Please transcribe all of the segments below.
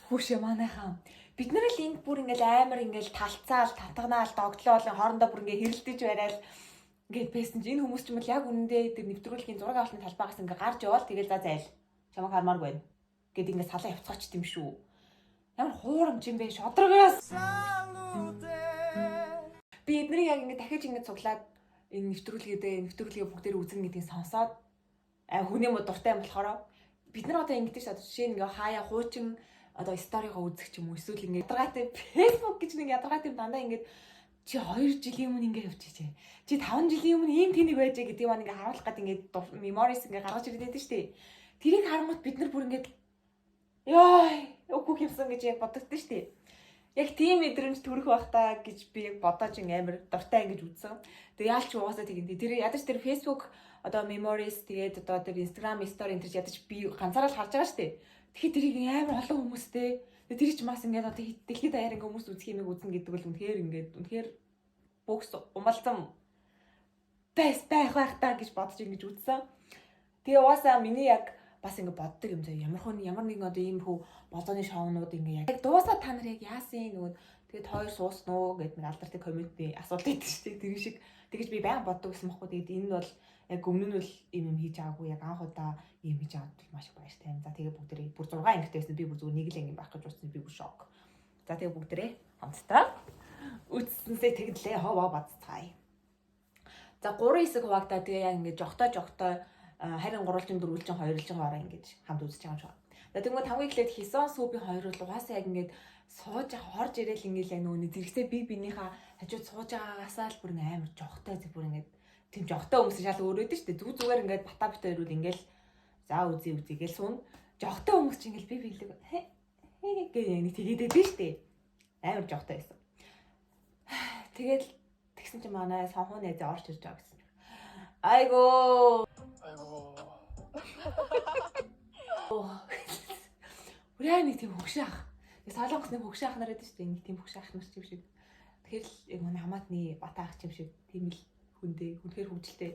Хүүшээ, манайхан. Бид нар л энд бүр ингээл амар ингээл талцаал, татганаал, догтлоол, хоорондоо бүр ингээ хэрэлдэж барайл ингээд байсан чи энэ хүмүүс ч юм бол яг үнэндээ тэр нэвтрүүлгийн зураг авалтын талбайгаас ингээ гарч яваал, тэгэл за зайл. Чамайг хармааргүй байна. Гэт ингээ салаа явцгаач юм шүү. Ямар хуурамч юм бэ, шодрогоос. Би эднийг яг ингээ дахиж ингээ цуглаад энэ нэвтрүүлгээ бүгдээр үзнэ гэдгийг сонсоод хүний мод дуртай юм болохоор бид нар одоо ингэдэж шээ, жишээ нь ингээ хаяа хуучин одоо story гоо үзэх ч юм уу, эсвэл ингээ ядаргаатай Facebook гэж нэг ядаргаатай юм дандаа ингээд чи 2 жилийн өмнө ингээ явчихжээ. Чи 5 жилийн өмнө ийм тэнийг байжээ гэдэг юм ингээ харуулах гээд ингээд memories ингээ гаргаж ирээд байдаг шүү дээ. Тэрийг харангуут бид нар бүр ингээд яа, үгүй юмсан гэж яг бодогдсон шүү дээ. Яг тийм мэдрэмж төрөх бах та гэж би яг бодож ингээ амар дуртай ингэж үзсэн. Тэгээ яалч угаасаа тийм. Тэр ядаж тэр Facebook одоо memories, тэгээд одоо тэр Instagram story энэ тэр ядаж би ганцаараа л харж байгаа шүү дээ. Тэгэхээр тэрийг амар олон хүмүүстэй, тэр чи бас ингээд одоо дэлхийд даяар ингээ хүмүүс үзэх юмыг үзнэ гэдэг бол үнэхээр ингээд үнэхээр бөгс умалцсан байх байх та гэж бодож ингэж үзсэн. Тэгээ угаасаа миний яг бас ингээ боддог юм заяа. Ямар хүн ямар нэгэн одоо ийм хүү болзооны шоунууд ингээ яг дуусаад та нар яг яасан нөгөө тэгээд хоёр суусан уу гэд нэг алдартай comment ний асуулт өгдөг шүү дээ. Тэр шиг тэгэж би баян боддог гэсэн байхгүй. Тэгээд энэ нь бол яг өмнө нь бол ийм юм хийж байгаагүй. Яг анх удаа ийм хийж байгаад бол маш их баяртай юм. За, тэгээ бүгдээрээ бүр 6 ангитай байсан. Би бүр зүгээр нэг л анги байх гэж бодсон. Би бүр шок. За, тэгээ бүгдээрээ хамтдаа үтсэн сэтгэлээ ховоо бацгаая. За, гурван хэсэг хуваагдаа, тэгээ яг ингээд жогтой жогтой, харин гурвалжин, дөрвөлжин, хоёрлжин хоороо ингэж хамт үзэж байгаа юм шиг. За, тэгмээ хамгийн эхлээд Хисон, Сүүби хоёр бол угаасаа яг ингээд сууж хорж ирээл ингээд яг нөгөө зэрэгсээ би бинийхээ хажууд сууж байгаагаасаа л бүр амар жогтой зү, бүр ингээд тийм жогтой хүмүүс шал өөр өгдөн шүү дээ. Зүг зүгээр ингээд бата бит хоёр бол ингээд за үзье үзье гээл суун. Жогтой хүмүүс чинь ингээд би биелэг гэх яг нэг тэгээд өгдөн шүү дээ. Амар жогтой байсан. Тэгээд тэгсэн чинь манай санхүү найз орж ирж байгаа гэсэн. Айгоо. Айгуу. Үрээ нэг тийм хөгшин ах. Нэг Солонгос нэг хөгшин ах нар байдаг шүү дээ. Нэг тийм хөгшин ах нар ч юм шиг. Тэгэхээр л яг манай хамаатны бата ах юм шиг тийм л хүндээ, үнэхээр хөвгөлтэй.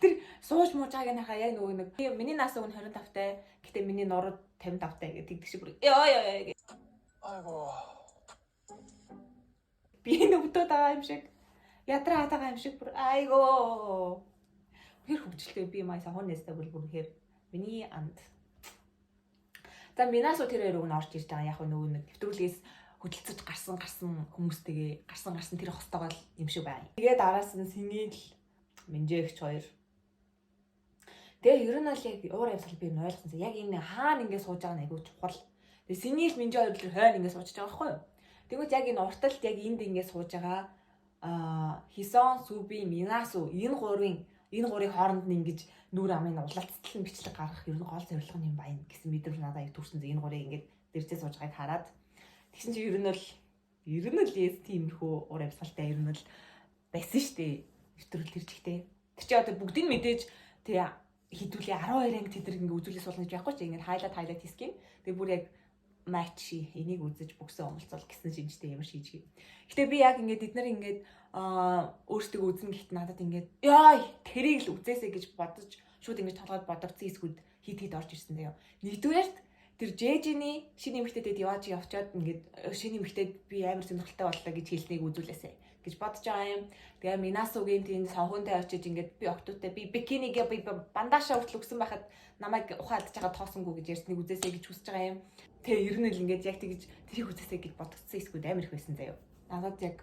Тэр сууж мууж байгааг нахаа яг нөгөө нэг миний нас өгн 25 тай. Гэтэ миний нуруу 55 тай гэдэг шиг бүр ёо ёо ёо. Айгуу. Би нүгдээд байгаа юм шиг. Ядраад байгаа юм шиг бүр айгоо. Үнэхээр хөвгөлтэй, би май санхүү найзтай бүр үнэхээр миний анд. За, Минасу тэр хоёр үг нь орж ирж байгаа. Яг нөгөө нэг нэвтрүүлгээс хөдөлцөж гарсан гарсан хүмүүстэйгээ гарсан гарсан тэр хостойгоо л юм шиг байна. Тэгээ дараас нь Сэнгэл, Минжээгч хоёр. Тэгээ ер нь бол яг уур амьсгал би нь ойлгосон. Яг энэ хаана ингэ сууж байгаа нь айгүй чухал. Тэгээ Сэнгэл, Минжээ хоёр л хойно ингэ сууж байгаа байхгүй юу? Тэгвэл яг энэ урталт яг энд ингэ сууж байгаа Хисон, Суби, Минасу энэ гурийн хооронд нь ингэж нүүр амын улаалцтал нь бичлэг гаргах ер нь гол зорилго нь юм байна гэсэн мэдрэмж надад аяг төрсөн. Энэ гурыг ингэж дэрзээ сууж байгааг хараад тэгсэн чинь ер нь бол yes, тиймэрхүү уур амьсгалтай ер нь бол байсан шүү дээ. Нэвтрүүл тэр чигтээ. Тэр чи одоо бүгдийг мэдээж тэгээ хідүүлээ 12 анги тэдэр ингээ үзүүлээ суулгаж гэж байхгүй чи ингээ highlight highlight хийх юм. Тэгээ бүр яг матч энийг үзэж бүгсэн умалцвал гэсэн шинжтэй ямар шийжиг. Гэтэ би яг ингээд эднэр ингээд өөрсдөө үзнэ гэхэд надад ингээд яа, тэрийг л үзээсэй гэж бодож шууд ингэж толгойд бодогдсон хэсгүүд хит хит орж ирсэн заяа. Нэгдүгээрт тэр Жэжиний шинэ эмэгтэйдэд яваач явчаад ингээд шинэ эмэгтэйд би амар сонирхолтой боллоо гэж хэлснийг үзүүлээсэй гэж бодож байгаа юм. Тэгээ Минасугийн тийм санхүүнтэй очиж ингээд би октуутай би бикинигээ би бандаашаа хүртэл өгсөн байхад намайг ухаан алдаж байгаа тоосонгүй гэж ярьсныг үзээсэй гэж хүсэж байгаа юм. Тэгээ ер нь л ингээд яг тэгж тэрийг үзээсэй гэж бодогдсон хэсгүүд амар их байсан заяа. Надад яг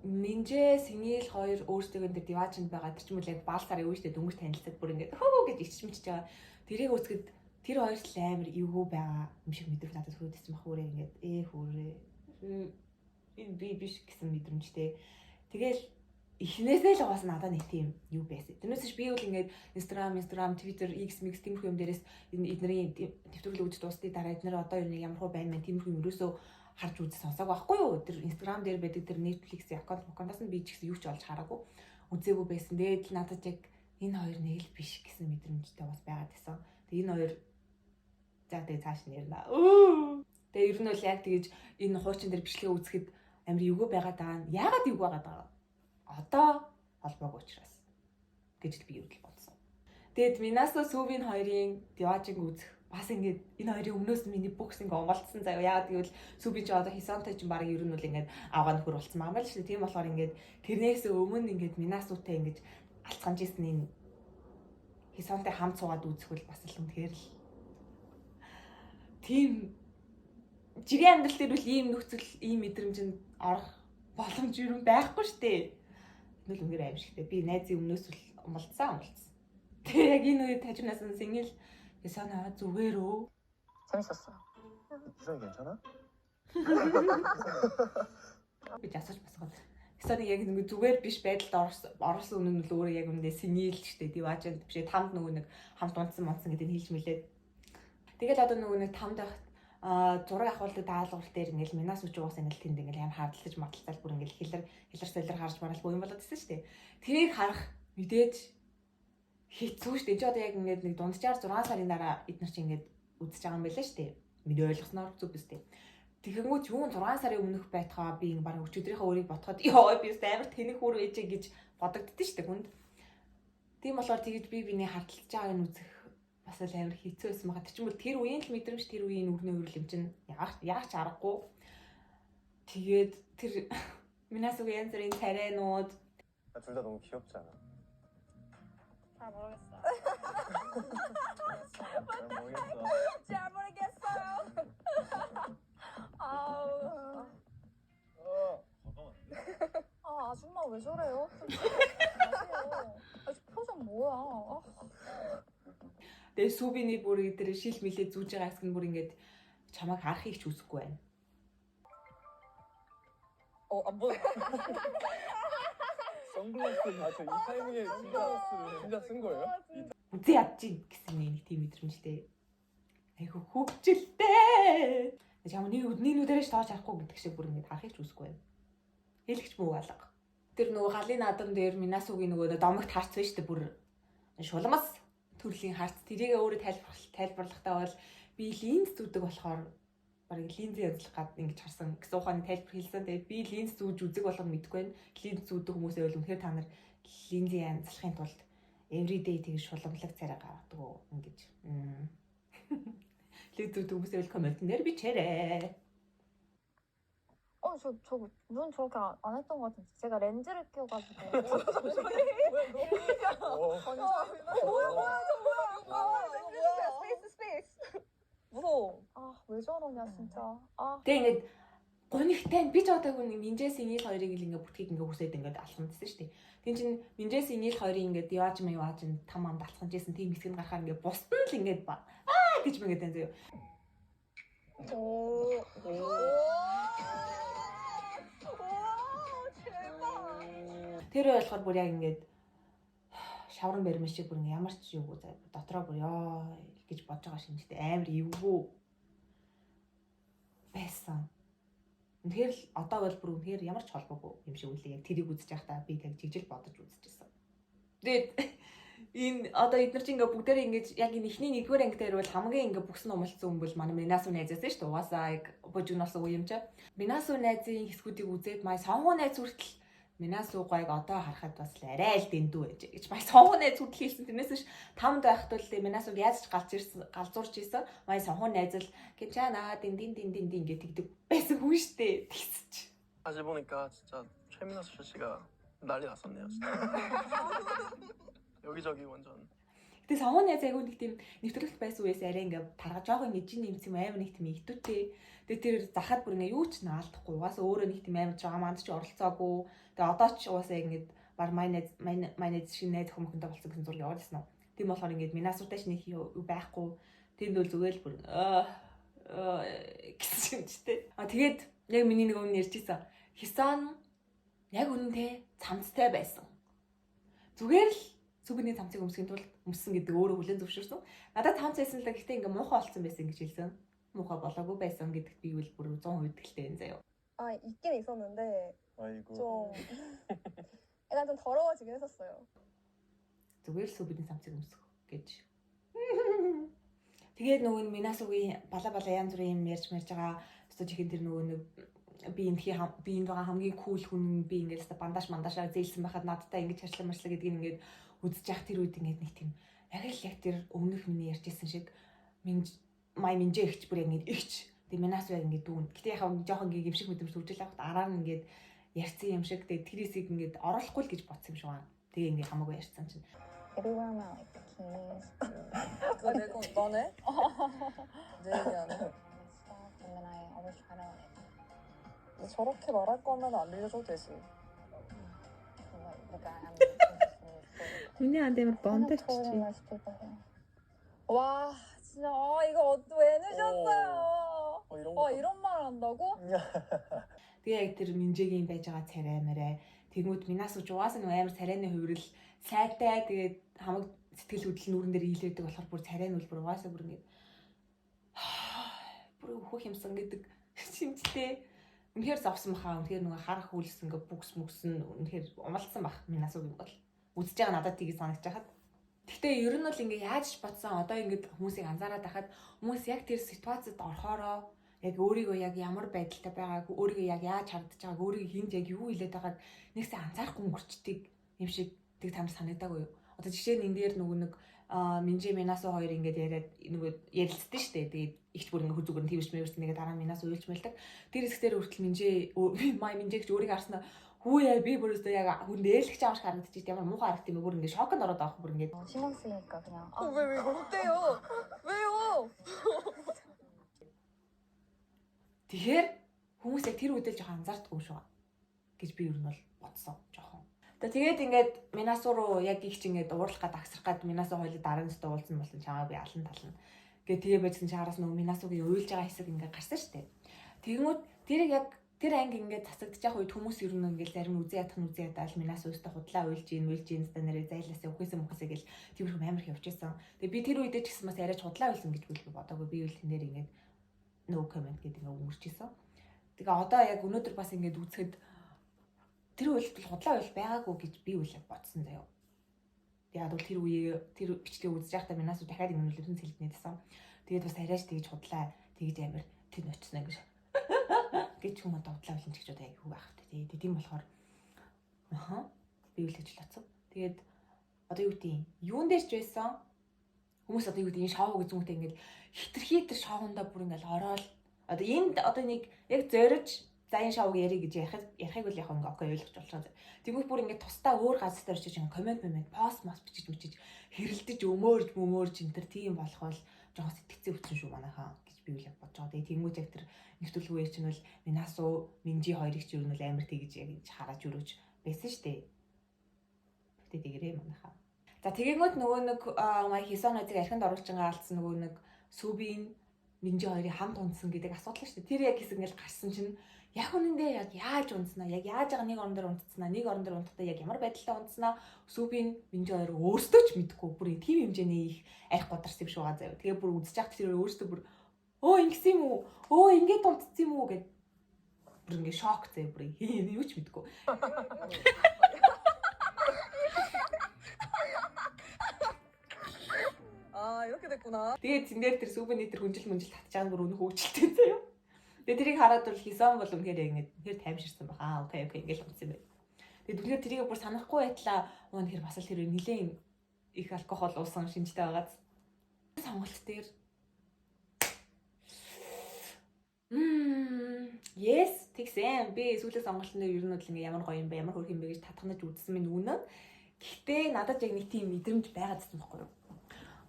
Минжээ, Сэнгэл хоёр өөрсдөө тэр диваажинд байгаа тэр ч юм уу яг баалсаар юу штэ, дөнгөж танилцаад бүр ингээд хөө гэж ичж мичж байгаа. Тэрийг үзэхэд тэр хоёр л амар эвгүй байгаа юм шиг мэдрэмж надад төрөөд ирсэн баг, хүрээ ингээд хүүрээ энэ би биш гэсэн мэдрэмжтэй. Тэгэл эхнээсээ л угаасаа надад нэг тийм юу байсан. Тэрнээс биш би бол ингээд Instagram, Twitter, X, Mix тиймэрхүү юм дээрээс энэ эднэрийн нэвтрүүлэг үзэж дуусны дараа эднэр одоо юу нэг ямар хуу байна мэн тиймэрхүү юм ерөөсөө харж үзэж сонсоог байхгүй юу. Тэр Instagram дээр байдаг тэр Netflix-ийн аккаунтаас нь би ч гэсэн юу ч олж хараагүй, үзээгүй байсан. Тэгээд л надад яг энэ хоёр нэг л биш гэсэн мэдрэмжтэй бас байгаад байсан. Тэгээ энэ хоёр за тэгээ цааш нь ярина. Тэгээ ер нь бол яг тэгэж энэ хуучин дээр бичлэгээ үзэхэд амар эвгүй байгаад байгаа нь яагаад эвгүй байгаад байгаа? Одоо холбоогүй учраас гэж л би юу л бодсон. Тэгээд Минасо, Сувин хоёрын диваажинг үзэх Бас ингээд энэ хоёрын өмнөөс миний бүхс ингээ умбалцсан заяа. Яагаад гэвэл Сүби ч одоо Хисонтой ч баг ер нь бол ингээд авгаа нөхөр болсон байгаа юм л шүү дээ. Тийм болохоор ингээд тэрнээс өмнө ингээд Минасутай ингээд алцганж исэн энэ Хисонтой хамт суугаад үзэх бол бас л үнэхээр л тийм жирийн амьдрал дээр бол ийм нөхцөл, ийм мэдрэмжинд орох боломж ер нь байхгүй шүү дээ. Энэ л үнэхээр аимшигтэй. Би найзын өмнөөс л умбалцсан умбалцсан. Тэгээ яг энэ үед хажуунаас нь single Хисона зүгээр үү? 재밌었어요. 희성이 괜찮아? Гэж асууж басгаад. Хисоныг яг нэг зүгээр биш байдалд орсон үнэн нь л өөрөө яг үндэ single шүү дээ. Диважинд биш тамд нөгөө нэг хамт унтсан монцсон гэдэг нь хэлж мэлээд. Тэгэл одоо нөгөө нэг тамд байхад зураг авахулдаг даалгавар дээр ингээл Минас үуч угаас ингээл тэнд ингээл амар хардлагаж мадалцаал бүр ингээл хилэр хилэр солир харж мараал бүх юм болоод ирсэн шүү дээ. Тэрийг харах мэдээж хэцүү шүү дээ. Чи одоо яг ингээд нэг дунджаар 6 сарын дараа эднэр чи ингээд үзэж байгаа юм байлаа шүү дээ. Миний ойлгосноор зүг биз дээ. Тэгэнгүүт юун 6 сарын өмнөх байтгаа би ингэ бараг өчигдрийнхээ өрийг ботход ёо би өстө амар тэнэг хүр ээжээ гэж бодогддоо шүү дээ хүнд. Тийм болохоор тэгэж би биний хардталж байгааг нь үзэх бас л амар хэцүү байсан байгаа. Тэр чинь бол тэр үеийн л мэдрэмж, тэр үеийн өрнө өөрлөм чинь яах яах ч аргагүй. Тэгээд тэр Минасуг янз бүрийн царайнууд 아, 둘 다 너무 귀엽지 않아? 잘 모르겠어요. 잘 모르겠어. 잘 모르겠어요. 아우. 어, 잠깐만. 아, 아줌마 왜 저래요? 좀 마세요. 아, 저 표정 뭐야? 아, тэгээ Сүбиний бүр тэр шил мэлээ зүүж байгаа хэсэг нь бүр ингээд чамайг харахыг ч үсэхгүй байна. 어, 안 보여. 선글라스 맞아. 이 타이밍에 진짜 진짜 쓴 거예요? Үзээ ядчих гэсэн нэг тийм мэдрэмжтэй. Айгу хөвгчлээ. Чам нэг нэг нүдэрэж тоож харахгүй гэдэг шиг бүр ингээд харахыг ч үсэхгүй байна. Хэлэгч бүү алга. Тэр нөгөө галын наадам дээр Минасугийн нөгөө домогт харц байна шүү дээ бүр шулмас төрлийн харц. Тэрийг өөрөө тайлбарлахдаа бол би линз зүүдэг болохоор бараг линзээ янзлах гад ингэж харсан гэсэн ухааны тайлбар хэлсэн. Тэгээд би линз зүүж үзэг болгоно мэдэхгүй байна. Линз зүүдэг хүмүүсээ бол үнэхээр та нар линзээ янзлахын тулд everyday тэгж шуламлаг царай гаргадаг уу ингэж. Линз зүүдэг хүмүүсээ бол коммент дээр бичээрэй. 어, 저 눈 저렇게 안 했던 것 같은데. 제가 렌즈를 끼워가지고. 어. 뭐야, 뭐야, 저 뭐야, 뭐야, 뭐야. Space, space. 무서워. 아, 왜 저러냐, 진짜. 아, Тэгээ ингээд гунигтай би ч одоо нэг Минжээ Сингил хоёрыг л ингээд бүтгийг ингээд хүсээд ингээд алхамдсан шүү дээ. Тин чин Минжээ Сингил хоёрыг ингээд явааж юм явааж юм там амд алхамж исэн тийм хэсэг нь гарахаар ингээд бусд нь л ингээд аа гэж мэнгээд энэ заяа. 오. 오. Тэр үе болохоор бүр яг ингээд шавран баримын шиг бүр ингээд ямар ч юугүй заяа дотроо бүр ёо гэж бодож байгаа шинжтэй амар эвгүй байсан. Үнэхээр л одоо бол бүр үнэхээр ямар ч холбоогүй юм шиг үлээ. Яг тэрийг үзэж байхдаа би тэг жижиг бодож үзчихсэн. Тэгээд энэ одоо эдгээр чинь ингээ бүгдээрээ ингэж яг энэ эхний нэгдүгээр анги дээр бол хамгийн ингээ бүхсэн умалцсан хүн бол манай Минасу найзаас шүү дээ. Угаасаа яг божигн болсон үе юм чи. Минасу найзын хэсгүүдийг үзээд май сонгуу найз хүртэл Минасу гойг одоо харахад бас л арай л дэндүү байж гэж. Май сонгуу найз хүртэл хэлсэн. Тэрнээс биш тамд байхад бол Минасуг яаж ч галж ирсэн, галзуурч исэн. Май сонгуу найз л 괜찮아 дин дин дин дин дин гэж тэгдэг байсан хүн шүү дээ. Тэгсэн чи. 다시 보니까 진짜 최민수 씨가 난리 났었네요. 진짜. 여기저기 완전 Гэтэ сонгуу найз айгүй нэг тийм нэвтрүүлэлт байсан үеэс арай ингээ тарга жоох ингээ жин нэмсэн юм амар нэг тийм игдүүтэй. Тэгээ тэр захад бүр ингээ юу ч наалдахгүй. Угаасаа өөрөө нэг тийм амар драманд ч оролцоогүй. Тэгээ одоо ч угаасаа ингээд бар май найз май найз шиг найз хүмүүхэнтэй болсон гэсэн зураг яваад ирсэн үү. Тийм болохоор ингээд Минасутай ч нэг юу байхгүй. Тэнд бол зүгээр л бүр гэсэн юм ч тэ. А тэгээд яг миний нэг өмнө ярьж ирсэн. Хисан яг үнэнтэй цамцтай байсан. Зүгээр л Сүбиний цамцыг өмсөхийн тулд өмссөн гэдэг өөрөө хүлээн зөвшөөрсөн. Надад цамц байсан л да гэхдээ ингээ муухай болсон байсан гэж хэлсэн. Муухай болоогүй байсан гэдэгт би бол бүр 100% итгэлтэй байна заяа. 아, 있긴 있었는데 아이고. 좀 약간 좀 더러워지긴 했었어요. Зүгээр л сүбиний цамцыг өмсөх гэж. Тэгээд нөгөө нь Минасугийн бала бала янз бүрийн юм ярьж мэрж байгаа. Өстө чихэн тэр нөгөө нэг би энэхий би энд байгаа хамгийн cool хүн би ингээд өстө бандаж мандашаа зээлсэн байхад надтай ингэж харшлаа маршлаа гэдгийг ингээд үзэж явах тэр үед ингээд нэг тийм яг л яг тэр өмнөх миний ярьж исэн шиг минь май Минжээ эгч бүр яг ингээд эгч. Тэгээ Минасу яг ингээд дүүн. Гэтэ яг жоохон ингээд гимшиг мэдрэмж төржил авахт араар нь ингээд ярьсан юм шиг. Тэгээ тэр хэсгийг ингээд оруулахгүй л гэж бодсон юм шиг байна. Тэгээ ингээд хамаагүй ярьсан чинь. Maybe wear my like bikinis 그거 내고 너네? 내 얘기하네. and stuff, and then I always try to like, 저렇게 말할 거면 안 빌려줘도 되지. like the guy I'm interested in. Миний анд амар I бондож know totally чи. most people here. 와 진짜 아 이거 왜 넣으셨어요? 어, 이런 와 거. 이런 말을 한다고? Тэгээ яг тэр Минжээгийн байж байгаа царай мэрэ тэгмүүд Минасу жугаас нь амар царайны хувирал сайтай тэгээд хамаг сэтгэл хөдлөл нүүрэн дээр ийлээдэг болохоор бүр царай нь бүр угаасаа бүр ингээд бүр өөхөх юмсан гэдэг шимжтэй. Үнэхээр зовсон баха. Үнэхээр нөгөө харах хүлс ингээ бүкс мүкс нь үнэхээр умалдсан бах Минасугийн бол. Үзэж байгаа надад тийг санагдаж хахад. Гэхдээ ер нь бол ингээ яаж ч бодсон одоо ингээд хүмүүсийг анзаараад байхад хүмүүс яг тэр ситуацид орохоороо яг өөрийгөө яг ямар байдалтай байгааг, өөрийгөө яг яаж харагдаж байгааг, өөрийгөө хүнд яг юу хэлээд байгааг нэг сайн анзаарахгүй өнгөрчдөг юм шиг тэг тамар санагдаагүй юу? Одоо жишээ нь энэ дээр нөгөө нэг Минжээ Минасу хоёр ингээд яриад нөгөө ярилцдаг шүү дээ. Тэгээд ихч бүр ингээд зүгээр нь тийвэрч мэвэрч нэгэ дараа Минасу уйлж мэлдэг. Тэр хэсгээр хүртэл Минжээ май Минжээ гэж өөрийгөө харснаа хүү яа би бүр өстө яг хүн нээлгч аав шиг харагдчих ямар муухай харагд юм бэ бүр ингээд шоконд ороод байгаа бүр ингээд 신경 쓰이니까 그냥 아, 왜 이거 어때요? 왜요? Тэгэхээр хүмүүс яг тэр үедээ жоохон анзаардаггүй юм шиг байна гэж би ер нь бол бодсон жоохон. Тэгээд ингээд Минасу руу яг их ч ингээд уурлах гад агсрах гад Минасу хоёулаа дараа нь өстө уулзсан болсон чамаа би алан тална. Гэ тэгээ байжсан чи араас нөгөө Минасугийн уйлж байгаа хэсэг ингээд гарсан штэ. Тэгмүүд тэрийг яг тэр анги ингээд цацагдчих үед хүмүүс ер нь ингээд зарим үзэн ядах нь үзэн ядаал Минасу өстө худлаа уйлж ийн уйлж ийн өстө нэрээ зайлаасаа үхээсээ мөхөөсөө гэл тиймэрхүү амар их явж байсан. Тэгээ би тэр үедээ ч гэсэн бас арайч худлаа уйлсан гэж би бодоагүй. Би үл тэн дээр ингээд no comment гэдэг ингээд өнгөрч исэн. Тэгээ одоо яг өнөөдөр бас ингээд үзэхэд тэр үйлдэл худлаа үйл байгаагүй гэж би үл яг бодсон заяа. Яг бол тэр үеийг тэр бичлэгийг үзэж байхдаа Минасу дахиад ингэ нүлэмсэн сэлбэнэдсэн. Тэгээд бас арайч тэгж худлаа тэгж амир тэнд очсон гэж гэж юм одоо худлаа үлэн ч гэж одоо яг юу байх вэ? Тэгээд тийм болохоор аха би үл гэж лоцсон. Тэгээд одоо юу гэдэг юм? Юун дээр ч байсан хүмүүс одоо юу гэдэг энэ шоу гэж үүнтэй ингээд хитрхи тэр шоундаа бүр ингээд ороод одоо энд одоо нэг яг зориж за энэ шоуг ярих гэж ярихыг бол яг ингээ окей ойлгож болох юм. Тэгмээс бүр ингээд тусдаа өөр газар дээр очиж ингээ коммент мэмэд пост мас бичиж мичиж хэрэлдэж өмөөрж мөмөөрж энэ төр тийм болох бол жоохон сэтгцэн өвчин шүү манайхаа гэж би үл яг бодож байгаа. Тэгээ тэгмүүж яг тэр нэвтрүүлэг үеэр чинь бол Минасу Минжи хоёрыг ч ер нь бол амар тэгж яг хараж өрөөж байсан шүү дээ. Гэтэ тэгэрээ манайхаа. За тэгэнгүүт нөгөө нэг май Хисон хоёрыг архинд оруулж алдсан нөгөө нэг Сүбин Минжи хоёрыг хамт унтсан гэдэг асуудал шүү дээ. Тэр яг хэсэг ингээл гарсан чинь яг үнэндээ яг яаж унтснаа, яг яаж байгаа нэг орон дээр унтснаа, нэг орон дээр унтахдаа яг ямар байдалтай унтснаа Сүбин Минжи хоёр өөрсдөө ч мэдэхгүй бүр тийм хэмжээний их арх гударсан юм шиг байгаа заяа. Тэгээ бүр үзэж байхад тэр өөрсдөө бүр өө ингэсэн юм уу? Өө ингээд унтсан юм уу гэд бүр ингээд шок заяа бүр юу ч мэдэхгүй. 아 이렇게 됐구나. Тэгээд зэн дээр тэр Сүбэний тэр хүнжил мүнжил татж байгаа нь бүр үнэх хөвчлөлтэй заяа. Тэгээд тэрийг хараад бол Хисон бол үнэхээр яг ингээд үнэхээр таймширсан баг. Аа окей окей ингээд л унтсан юм байна. Тэгээд үнэхээр тэрийг бүр санахгүй байтлаа үнэхээр бас л тэр нилээн их алкогол уусан шинжтэй байгааз. Сонголт дээр yes тэгсэн. Би сүүлийн сонголтын дээр ер нь бол ингээ ямар гоё юм бэ, ямар хөөрхөн юм бэ гэж татхнаж үзсэн минь үнэн. Гэхдээ надад яг нэг тийм мэдрэмж байгаад байсан байхгүй юу?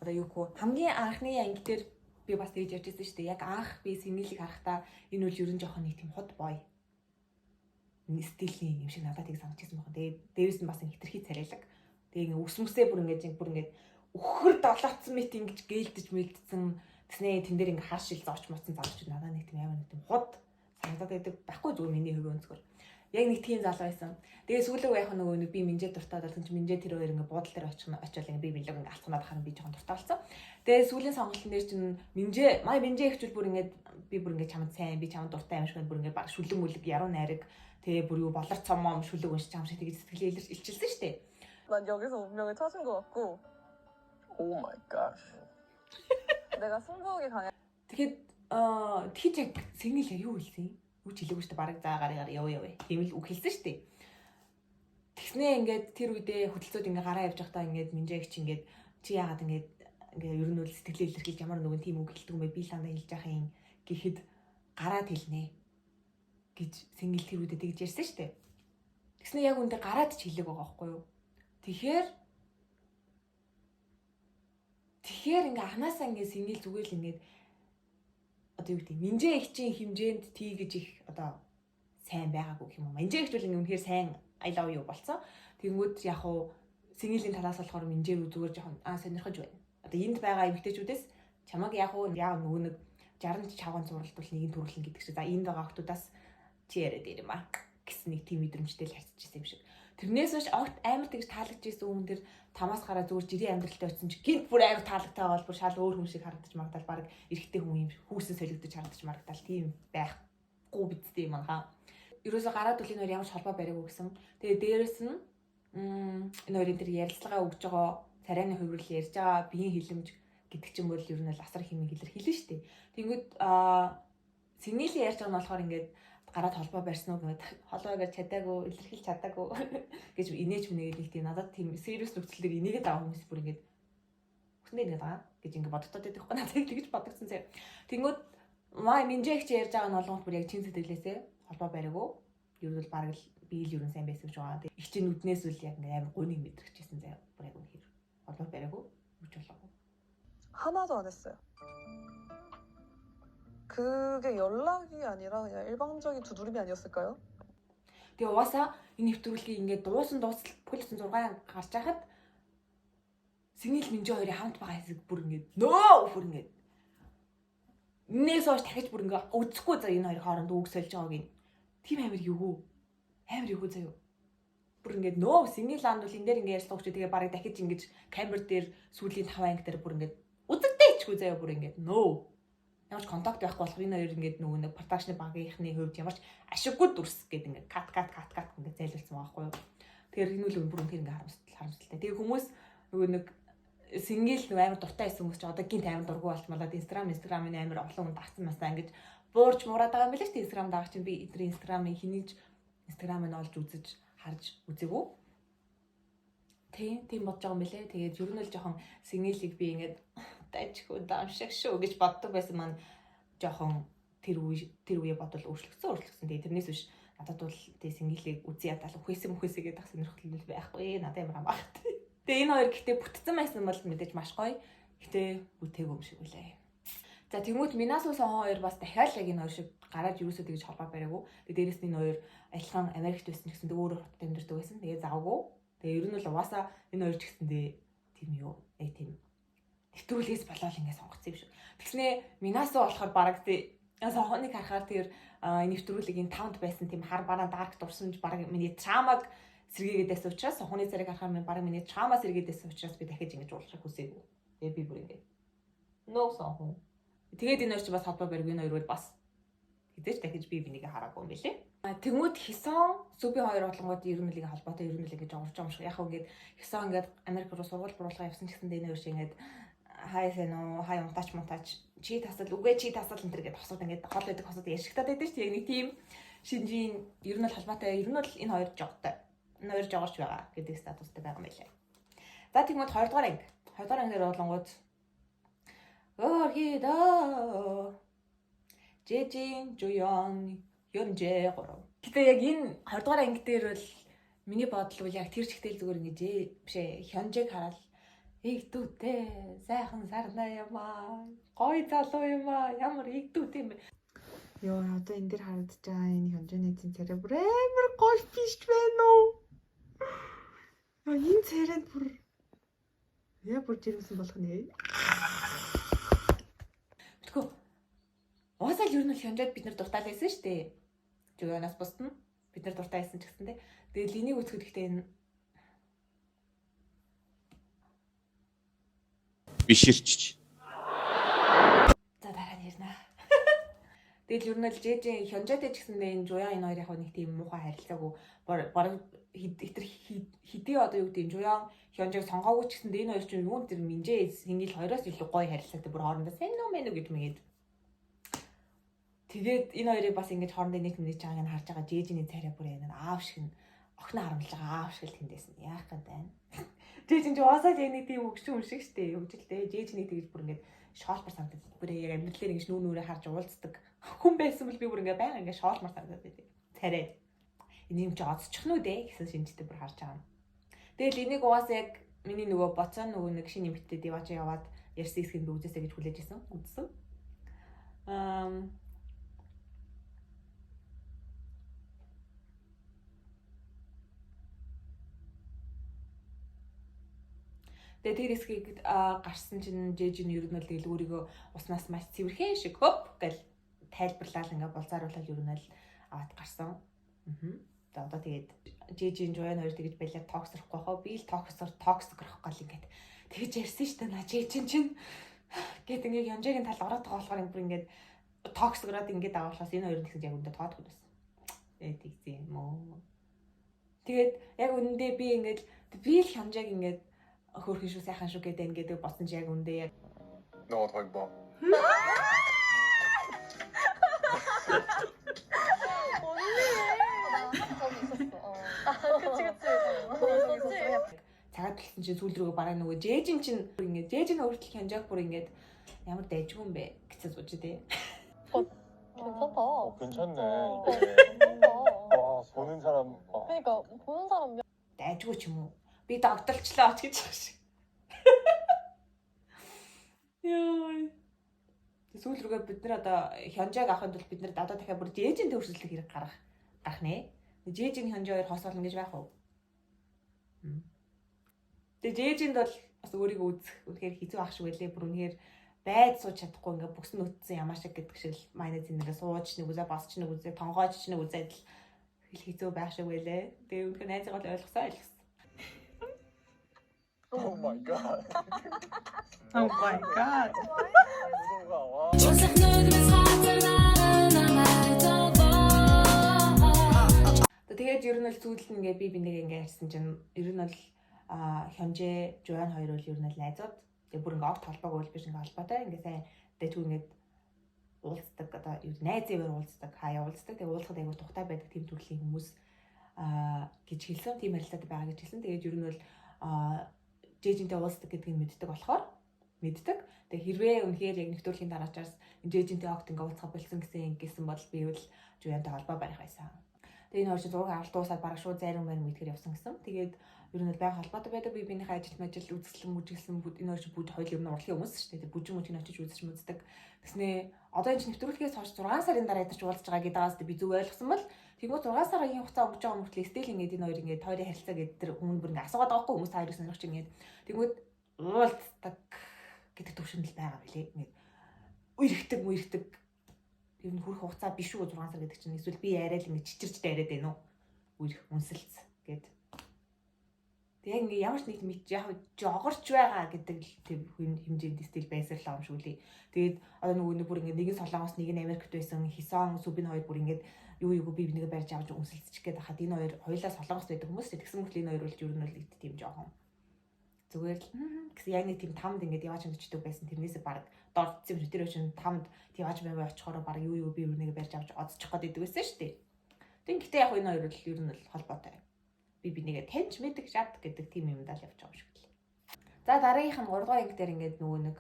Одоо юу гэх вэ? Хамгийн анхны анги дээр би бас тэгж ярьж байсан шүү дээ. Яг анх би синглийг харахтаа энэ үл ер нь жоохон нэг тийм хот бой стилийн юм шиг надад тийг санагдчихсан байна. Тэгээд дээрээс нь бас ингэ хитрхи царайлаг. Тэгээ ингэ үс мүсээ бүр ингэж бүр ингэ өхөр долоотсон мэт ингэж гэлдэж мэлдсэн. Тэснэ тэн дээр ингэ хар шил зооч моцсон залуучууд надад нэг тийм амар нэг тийм худ санагдаад байдаг. Байхгүй зүгээр миний хувийн өнцгөр. Яг нэг тийм залуу байсан. Тэгээ сүүлэг яг нөгөө нэг би Минжээ дуртай болсон чи Минжээ тэр хоёр ингэ буудал дээр очих очиод ингэ би билэг ингэ алцганаад харан би жоохон дуртай болсон. Тэгээ сүүлийн сонголтын дээр чинь Минжээ май Минжээ ихчүүл бүр ингэ би бүр ингэ чамд сайн би чамд дуртай юм шиг бүр ингэ баг шүлэг мүлэг яруу найраг тэгээ бүр юу болор цомоом шүлэг уншиж чам шиг тэгж сэтгэлээ илчилсэн шүү дээ. 난 여기서 운명을 찾은 것 같고 Oh my gosh. 내가 승부욕이 강해. Тэгэхээр тэгэхэд яг сингл яг юу хэлсэн? Юу ч хэлээгүй шүү дээ. Бараг заа гарыг яв яв. Тийм л үг хэлсэн шүү дээ. Тэгснээ ингээд тэр үедээ хөдөлцөөд ингээд гараа явж байхдаа ингээд Минжээг чи ингээд чи яагаад ингээд Ингээ ер нь бол сэтгэлээ илэрхийлж ямар нэгэн тийм үг хэлдэг юм бэ? Би л дандаа хэлж яах юм гэхэд гараад хэлнэ гэж Сэнгэл тэр үедээ тэгж ярьсан шүү дээ. Тэгснэ яг үндэ гараад ч хэлээг байгаа байхгүй юу? Тэгэхээр ингээ анханасаа ингээ Сэнгэл зүгээр л ингээд одоо юу гэдэг Минжээ эгчийн хэмжээнд тий гэж их одоо сайн байгаагүй гэх юм уу. Минжээ эгч бол ингээ үнэхээр сайн I love you болцсон. Тэнгүүд яг уу Сэнгилийн талаас болохоор Минжээ рүү зүгээр жоохон сонирхож байна. Одоо энд байгаа эмэгтэйчүүдээс чамаг яг уу яа нөгөө нэг 60 чавган зурлалт бол нэгэн төрөлн гэдэг шиг. За энд байгаа охтуудаас чи яриад ирэн ба гэсэн нэг тийм мэдрэмжтэй л харьцаж ирсэн юм шиг. Тэрнээс хойш огт амар тэгж таалагдж исэн хүн тэр тамаас гараа зүгээр жирийн амьдралтай очсон чи гинт бүр амар таалагтай бол бүр шал өөр хүн шиг харагдаж магадал баг эрэгтэй хүн юм хүүсэн солигдож харагдаж магадал тийм байхгүй бидтэй юм аа. Ерөөсө гараад үл энэ хоёр ямар ч холбоо бариагүй гэсэн. Тэгээ дээрэс нь энэ хоёрын тэр ярилцлага өгж байгаа царайны хувирлал ярьж байгаа биеийн хилэмж гэдэг чинь бол ер нь бол асар хэмээн илэрхийлнэ шүү дээ. Тэнгүүд Сэнгилийн ярьж байгаа нь болохоор ингээд гараад холбоо барьсан уу гэвэл холбоо барьж чадаагүй, илэрхийлж чадаагүй гэж инээж мэнэгээд нэг тийм надад тийм serious нөхцөл дээр инээгээд байгаа хүмүүс бүр ингээд хүндээ ингээд байгаа гэж ингээд бодогдоод байдаг хгүй надад тэгж бодогдсон заяа. Тэнгүүд маа Минжээ их чи ярьж байгаа нь болгонд бүр яг чин сэтгэлээсээ холбоо бариагүй. Ер нь бол бараг л би л ер нь сайн байсан гэж байгаа. Их чинь нүднээс үл яг ингээд амар гуниг мэдрэгчээсэн заяа. Бүр яг үнэхээр холбоо бариагүй үуч болоогүй. 하나도 안 했어요. 그게 연락이 아니라 그냥 일방적인 두드림이 아니었을까요? Тэгээ угаасаа энэ нэвтрүүлгийг ингээд дуусан дуусал бүхэл бүтэн 6 анги гарч байхад Сэнгэл Минжээ хоёрын хамт байгаа хэсэг бүр ингээд нөө бүр ингээд энээс хойш дахиж бүр ингээд үзэхгүй заа энэ хоёрын хооронд үг сольж байгааг нь тийм амар югүү амар югүү заяа бүр ингээд нөө Сэнгэл анд бол энэ дээр ингээд ярьсан учраас тэгээ барыг дахиж ингэж камер дээр сүүлийн 5 анги дээр бүр ингээд үзэгдээчгүй заяа бүр ингээд нөө ямар ч контакт байхгүй болохоор энэ хоёр ингээд нөгөө нэг production багийнхны хувьд ямар ч ашиггүй дүрс гэдэг ингээд cut cut cut cut ингээд зайлуулсан байгаа байхгүй юу. Тэгэхээр энэ үл бүр үнэхээр ингээд харамсалтай. Тэгээ хүмүүс нөгөө нэг Сэнгэл нөгөө амар дуртай байсан хүмүүс чи одоо гинт амар дургу болчмалаад Instagram-ын амар олон хүн дагцсан масаа ингэж буурч муураад байгаа юм билээ шүү дээ. Instagram дагах чинь би эдгээр Instagram-ыг хинийж Instagram-ыг олж үзэж харж үзээгүй. Тийм бодож байгаа юм билээ. Тэгээд ер нь л жоохон Сэнгэлийг би ингээд дайчгүй дамшиг шүү гэж боддог байсан маань жоохон тэр үе бодвол өөрчлөгдсөн. Тэгээд тэрнээс биш надад бол тэг Сэнгэлийг үзье ядал үхээсээ мөхөөсөө гэдэг сонирхол байхгүй. Надад амар амаах. Тэгээ энэ хоёр гэхдээ бүтцэн байсан бол мэдээж маш гоё. Гэтэ бүтээгүй юм шиг үлээ. За тэгмүүд Минасу Сонхон хоёр бас дахиад л яг энэ хоёр шиг гараад юусоо тэгж холбоо бариагүй. Тэгээ дээрэс нь энэ хоёр адилхан Америкт байсан гэсэн өөр өөр хотод амьдардаг байсан. Тэгээ завгүй. Тэгээ ер нь бол угаасаа энэ хоёр ч гэсэндээ тийм юу яг тийм нэвтрүүлгээс болоод ингэ сонгоцсон юм шиг. Тэгснээ Минасу болохоор бараг тий Сонхоныг харахаар тэр нэвтрүүлгийн тавд байсан тийм хар бараан dark дурсамж бараг миний trauma г сэргээгээд байсан учраас Сонхоны царайг харахаар минь бараг миний trauma сэргээд байсан учраас би дахиж ингэж уулзахыг хүсээгүй. Тэгээ би бүр ингэ нөө Сонхон. Тэгээд энэ хоёр чи бас холбоо барьгүй энэ хоёр бол бас хэзээ ч дахиж би бинийг хараагүй юм билээ. Тэнгүүд Хисон Сүби хоёр болонгууд ер нь л ингэ холбоотой ер нь л ингэж орж байгаа юм шиг. Яг хөө ингээд Хисон ингээд Америк руу сургууль буруулгаа явсан ч гэсэндээ энэ хоёр чи ингээд хай сайн уу хай унтаач мунтаач чи тасал үгүй чи тасал энэ төр гэдэг хосууд ингээд хол байдаг хосууд ярьшигтаад байдаг шүү дээ. Яг нэг тийм шинжийн ер нь бол холбоотой ер нь бол энэ хоёр жогтой. Энэ хоёр жогорч байгаа гэдэг статустай байгаа юм байлаа. За тэгмэд 2 дугаар анги. 2 дугаар анги дээр болонгууд Өрхидөө Жижин Жуян Хёнжээ 3. Гэтэ яг энэ 20 дугаар анги дээр бол миний бодол бол яг тэр чигтэл зүгээр ингэж бишээ Хёнжээг хараад игдүүтэй сайхан сарнаа юм аа гой залуу юм аа ямар игдүүтэй юм бэ. Йоо одоо энэ дэр харагдаж байгаа энэ Хёнжээний эзэн царай бүр амар гоё биш байна уу? Яа энэ царайд бүр яа бүр жирэмсэн болох нэ. Мэдгүй. Угаасаа л ер нь бол Хёнжээд бид нар дуртай л байсан шүү дээ. Жуянаас бусд нь бид нар дуртай байсан ч гэсэн те. Тэгээд энийг үзэхэд гэхдээ энэ биширчиж. За дараа нь ярина. Тэгэл ер нь л жээж Хёнжээтэй ч гэсэндээ энэ Жуян энэ хоёр яг нэг тийм муухай харилцаагүй бараг хитэр хэдий одоо юу гэдэг Жуян Хёнжээг сонгоогүй ч гэсэндээ энэ хоёр чинь юун тэр Минжээ Сэнгэл хоёроос илүү гоё харилцаатай бүр хоорондоо сайн нөө мэн үү гэж мэгээд. Тэгээд энэ хоёрыг бас ингэж хоорондоо нэг нэгж байгааг нь харж байгаа Жээжиний царай бүр энэ аав шиг нь охин харамлаж байгаа аав шиг л тэндээсэн. Яах гээд байна. Жээжин ч угаасаа л яг нэг тийм хөгшин хүн шиг штэ. Хөгжилтэй. Жээжиний тэгж бүр ингээд шоолмор санагдаад. Бүр яг амьдралээр ингэж нүүр нүрээ харж уулздаг хүн байсан бол би бүр ингээд байнга ингээд шоолмор санагдаад байдаг. Царай. Энэ юм чи одчих нү дээ гэсэн шинжтэй бүр харж байгаа юм. Тэгэл энийг угаасаа яг миний нөгөө боцоо нөгөө нэг шинэ нэмэгтэй диваж яваад ярьсан хэсгийг би үзээсэй гэж хүлээж исэн. Үзсэн. Аа Тэгээ тэр хэсгийг гарсан чинь Жэжин ер нь бол тэгэл өөрийгөө уснаас маш цэвэрхэн шиг хөп гэл тайлбарлаад ингээ болзааруулаад ер нь л аваад гарсан. Аа. За одоо тэгээд Жэжин Жуян хоёр тэгэж байлаа токсрохгүй хаа би л токсор токсикрох гал ингээд тэгэж ярьсан шүү дээ на Жэжин чинь гэт ингээ Янжагийн талд ороод байгаа болохоор бүр ингээд токсикроод ингээд авахлаас энэ хоёр нь тэгсэн яг үндэ тоодгүй байсан. Тэгээд тэгсэн юм уу. Тэгээд яг үнэндээ би ингээд би л Хянжаг ингээд хөөрхөн шүү сайхан шүү гэдэг энэ гэдэг бодсон чи яг үндэ яг 너가 더 이뻐. 나 저기 있었어. 어. 그치 그치. 저기 있었어. 그냥 цагаад хэлсэн чинь сүүл рүүгээ бараа нөгөө жээжин чинь бүр ингээд жээжин өөртөл хянжаах бүр ингээд ямар дайжгүй юм бэ гэсэн сууж дээ. 괜찮다. 어, 괜찮네. 어, 이게. 괜찮다. 와, 보는 사람. 어. 그러니까 보는 사람 Дайжгүй ч юм уу. Би догдолчлоо гэж байгаа шиг. Яа. Сүүл рүүгээ бид нар одоо хянжааг авахын тулд бид нар одоо дахиад бүр жээжин төвшөлтөх хэрэг гарах гарах нэ. Жээжин хянжаа хоёр хос болно гэж байх уу? Тэгээ жээжинд бол бас өөрийгөө үзэх үнэхээр хэцүү ах шиг байлээ. Бүр үнэхээр байд сууж чадахгүй ингээ бүкс нүтсэн ямаа шиг гэдэг шиг л майна зингээ сууж нэг үзээ босч нэг үзээ тонгойч нэг үзээд л хэл хэцүү байх шиг байлээ. Тэгээ үнэхээр найзгаа бол ойлгосоо ойлгосон. Oh my god. Oh my god. 무서워. 와. Тэгээд ер нь бол зүйл нь ингээ би бинийг ингээ ярьсан чинь ер нь бол Хёнжээ, Жуан хоёр бол ер нь бол найзууд. Тэгээ бүр ингээ огт холбоогүй бол биш ингээ холбоотой. Ингээ сайн дэжгүй ингээд уулздаг одоо юу найз зэвээр уулздаг, хаяа уулздаг. Тэгээ уулзахад айгүй тухтай байдаг тийм төрлийн хүмүүс гэж хэлсэн. Тийм харилцаатай байгаа гэж хэлсэн. Тэгээд ер нь бол Жэжинтэй уулздаг гэдгийг мэддэг болохоор мэддэг. Тэгээ хэрвээ үнэхээр яг нэвтрүүлгийн дараачаас Жэжинтэй огт ингээ уулзах болсон гэсэн гэсэн бол би бол Жуянтай холбоо барих байсан. Тэгээ энэ хоёр чинь зураг авалт дуусаад бараг шууд зарим мэрим итгэр явсан гэсэн. Тэгээд ер нь бол байнга холбоотой байдаг. Би биенийхээ ажил мажил үзэсгэлэн мүжиглсэн энэ хоёр чинь бүгд хоёул ер нь урлагийн хүмүүс шүү дээ. Бүжин мүжиг очиж үзэж мүздэг. Тэгснээ одоо энэ чинь нэвтрүүлгээс хойш 6 сарын дараа ядаж уулзж байгаа гэдэг байгаас би зөв ойлгосон бол тэгмүү 6 сарын хугацаа өнгөрч байгаа мөртлөө стил ингээд энэ хоёр ингээд хоёрын харилцаа гэдэг тэр хүмүүс бүр ингээд асуугаад байгаа байхгүй хүмүүс та хоёрыг сонирхч ингээд тэгмүүд уулздаг гэдэг төвшөнд л байгаа билээ. Ингээд үерхдэг мүерхдэг ер нь хүрэх хугацаа биш үү 6 сар гэдэг чинь эсвэл би яриа л ингэ чичирч дайраад байна уу? Үерх үнсэлц гэд. Тэг яг ингээ ямар ч нэг мэд яг жогорч байгаа гэдэг л тийм хэмжээнд стил байсан л юм шиг үлээ. Тэгээд одоо нөгөө нэг бүр ингээ нэг нь Солонгос нэг нь Америкт байсан Хисон Сүбин хоёр бүр ингээд юу юу би бинийгээ барьж авч үнсэлцчих гээд хахад энэ хоёр хоёулаа Солонгост байдаг хүмүүс тэгсэн мөртлөө энэ хоёр бол ер нь бол их тийм жоохон зүгээр л гэсэн яг нэг тийм тамд ингээд яваач өчтдөг байсан тэрнээсээ баг дордсон юм шиг тэр чинь тамд яваач байваа очихороо баг юу юу би өрнөгээ барьж авч одчих гээд идэг байсан шүү дээ. Тэг гэтээ яг энэ хоёр бол ер нь бол холбоотой. Би бинийгээ таньж мэддэг шат гэдэг тийм юм даа л явж байгаа юм шиг л. За дараагийнх нь 3 дугаар анги дээр ингээд нөгөө нэг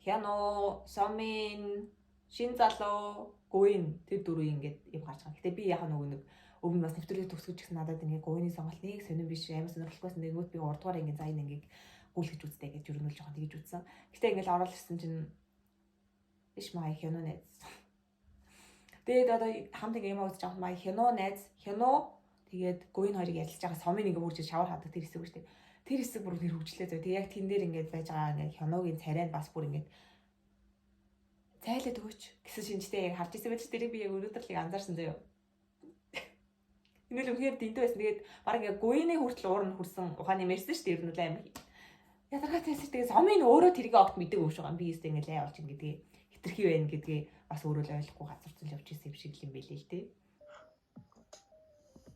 Хяно, Сомин, Шин залуу, Гуин тэр дөрөв ингээд юм гарч байгаа. Гэтэ би яг нөгөө нэг өмнө бас нэвтрүүлэг төгсгөж гисэн надад ингээд Гуины сонголт нэг сонирн биш амар сонирхолгүйсэн. Нэгмүүд би 3 дугаар анги за энэ ангийг гүйлгэж үзтээ гэж ер нь л жоохон тэгж үзсэн. Гэтэ ингээд орол ирсэн чинь биш маа Хяно найз. Тэгээд одоо хамт ингээд юм үзэж байгаа маа Хяно найз, Хяно тэгээд Гуин хоёрыг ярилцж байгаа Сомин ингээд бүр шавар хадаг тэр хэсэг үү шүү дээ. Тэр хэсэг бүр тэр хөгжлөө зөө. Тэг яг тэн дээр ингээд байж байгаа ингээд Хяногийн царай нь бас бүр ингээд зайлаад өгөөч гэсэн шинжтэй яг харж ирсэн байж тэрийг би яг өнөөдөр л яг анзаарсан заяа. Энэ л үнэхээр дэнтэй байсан. Тэгээд баг ингээд Гуины хүртэл уур нь хүрсэн ухааны мэрсэн шүү дээ. Ер нь л амар ядаргаатай байсан. Тэгээд Сомин өөрөө тэрийг огт мэдэг юм шиг байгаа. Би өстө ингээд лай болж ин гэдгийг хитрхи байна гэдгийг бас өөрөө л ойлгохгүй газарцал явж ирсэн юм шиг л юм байлээ л дээ.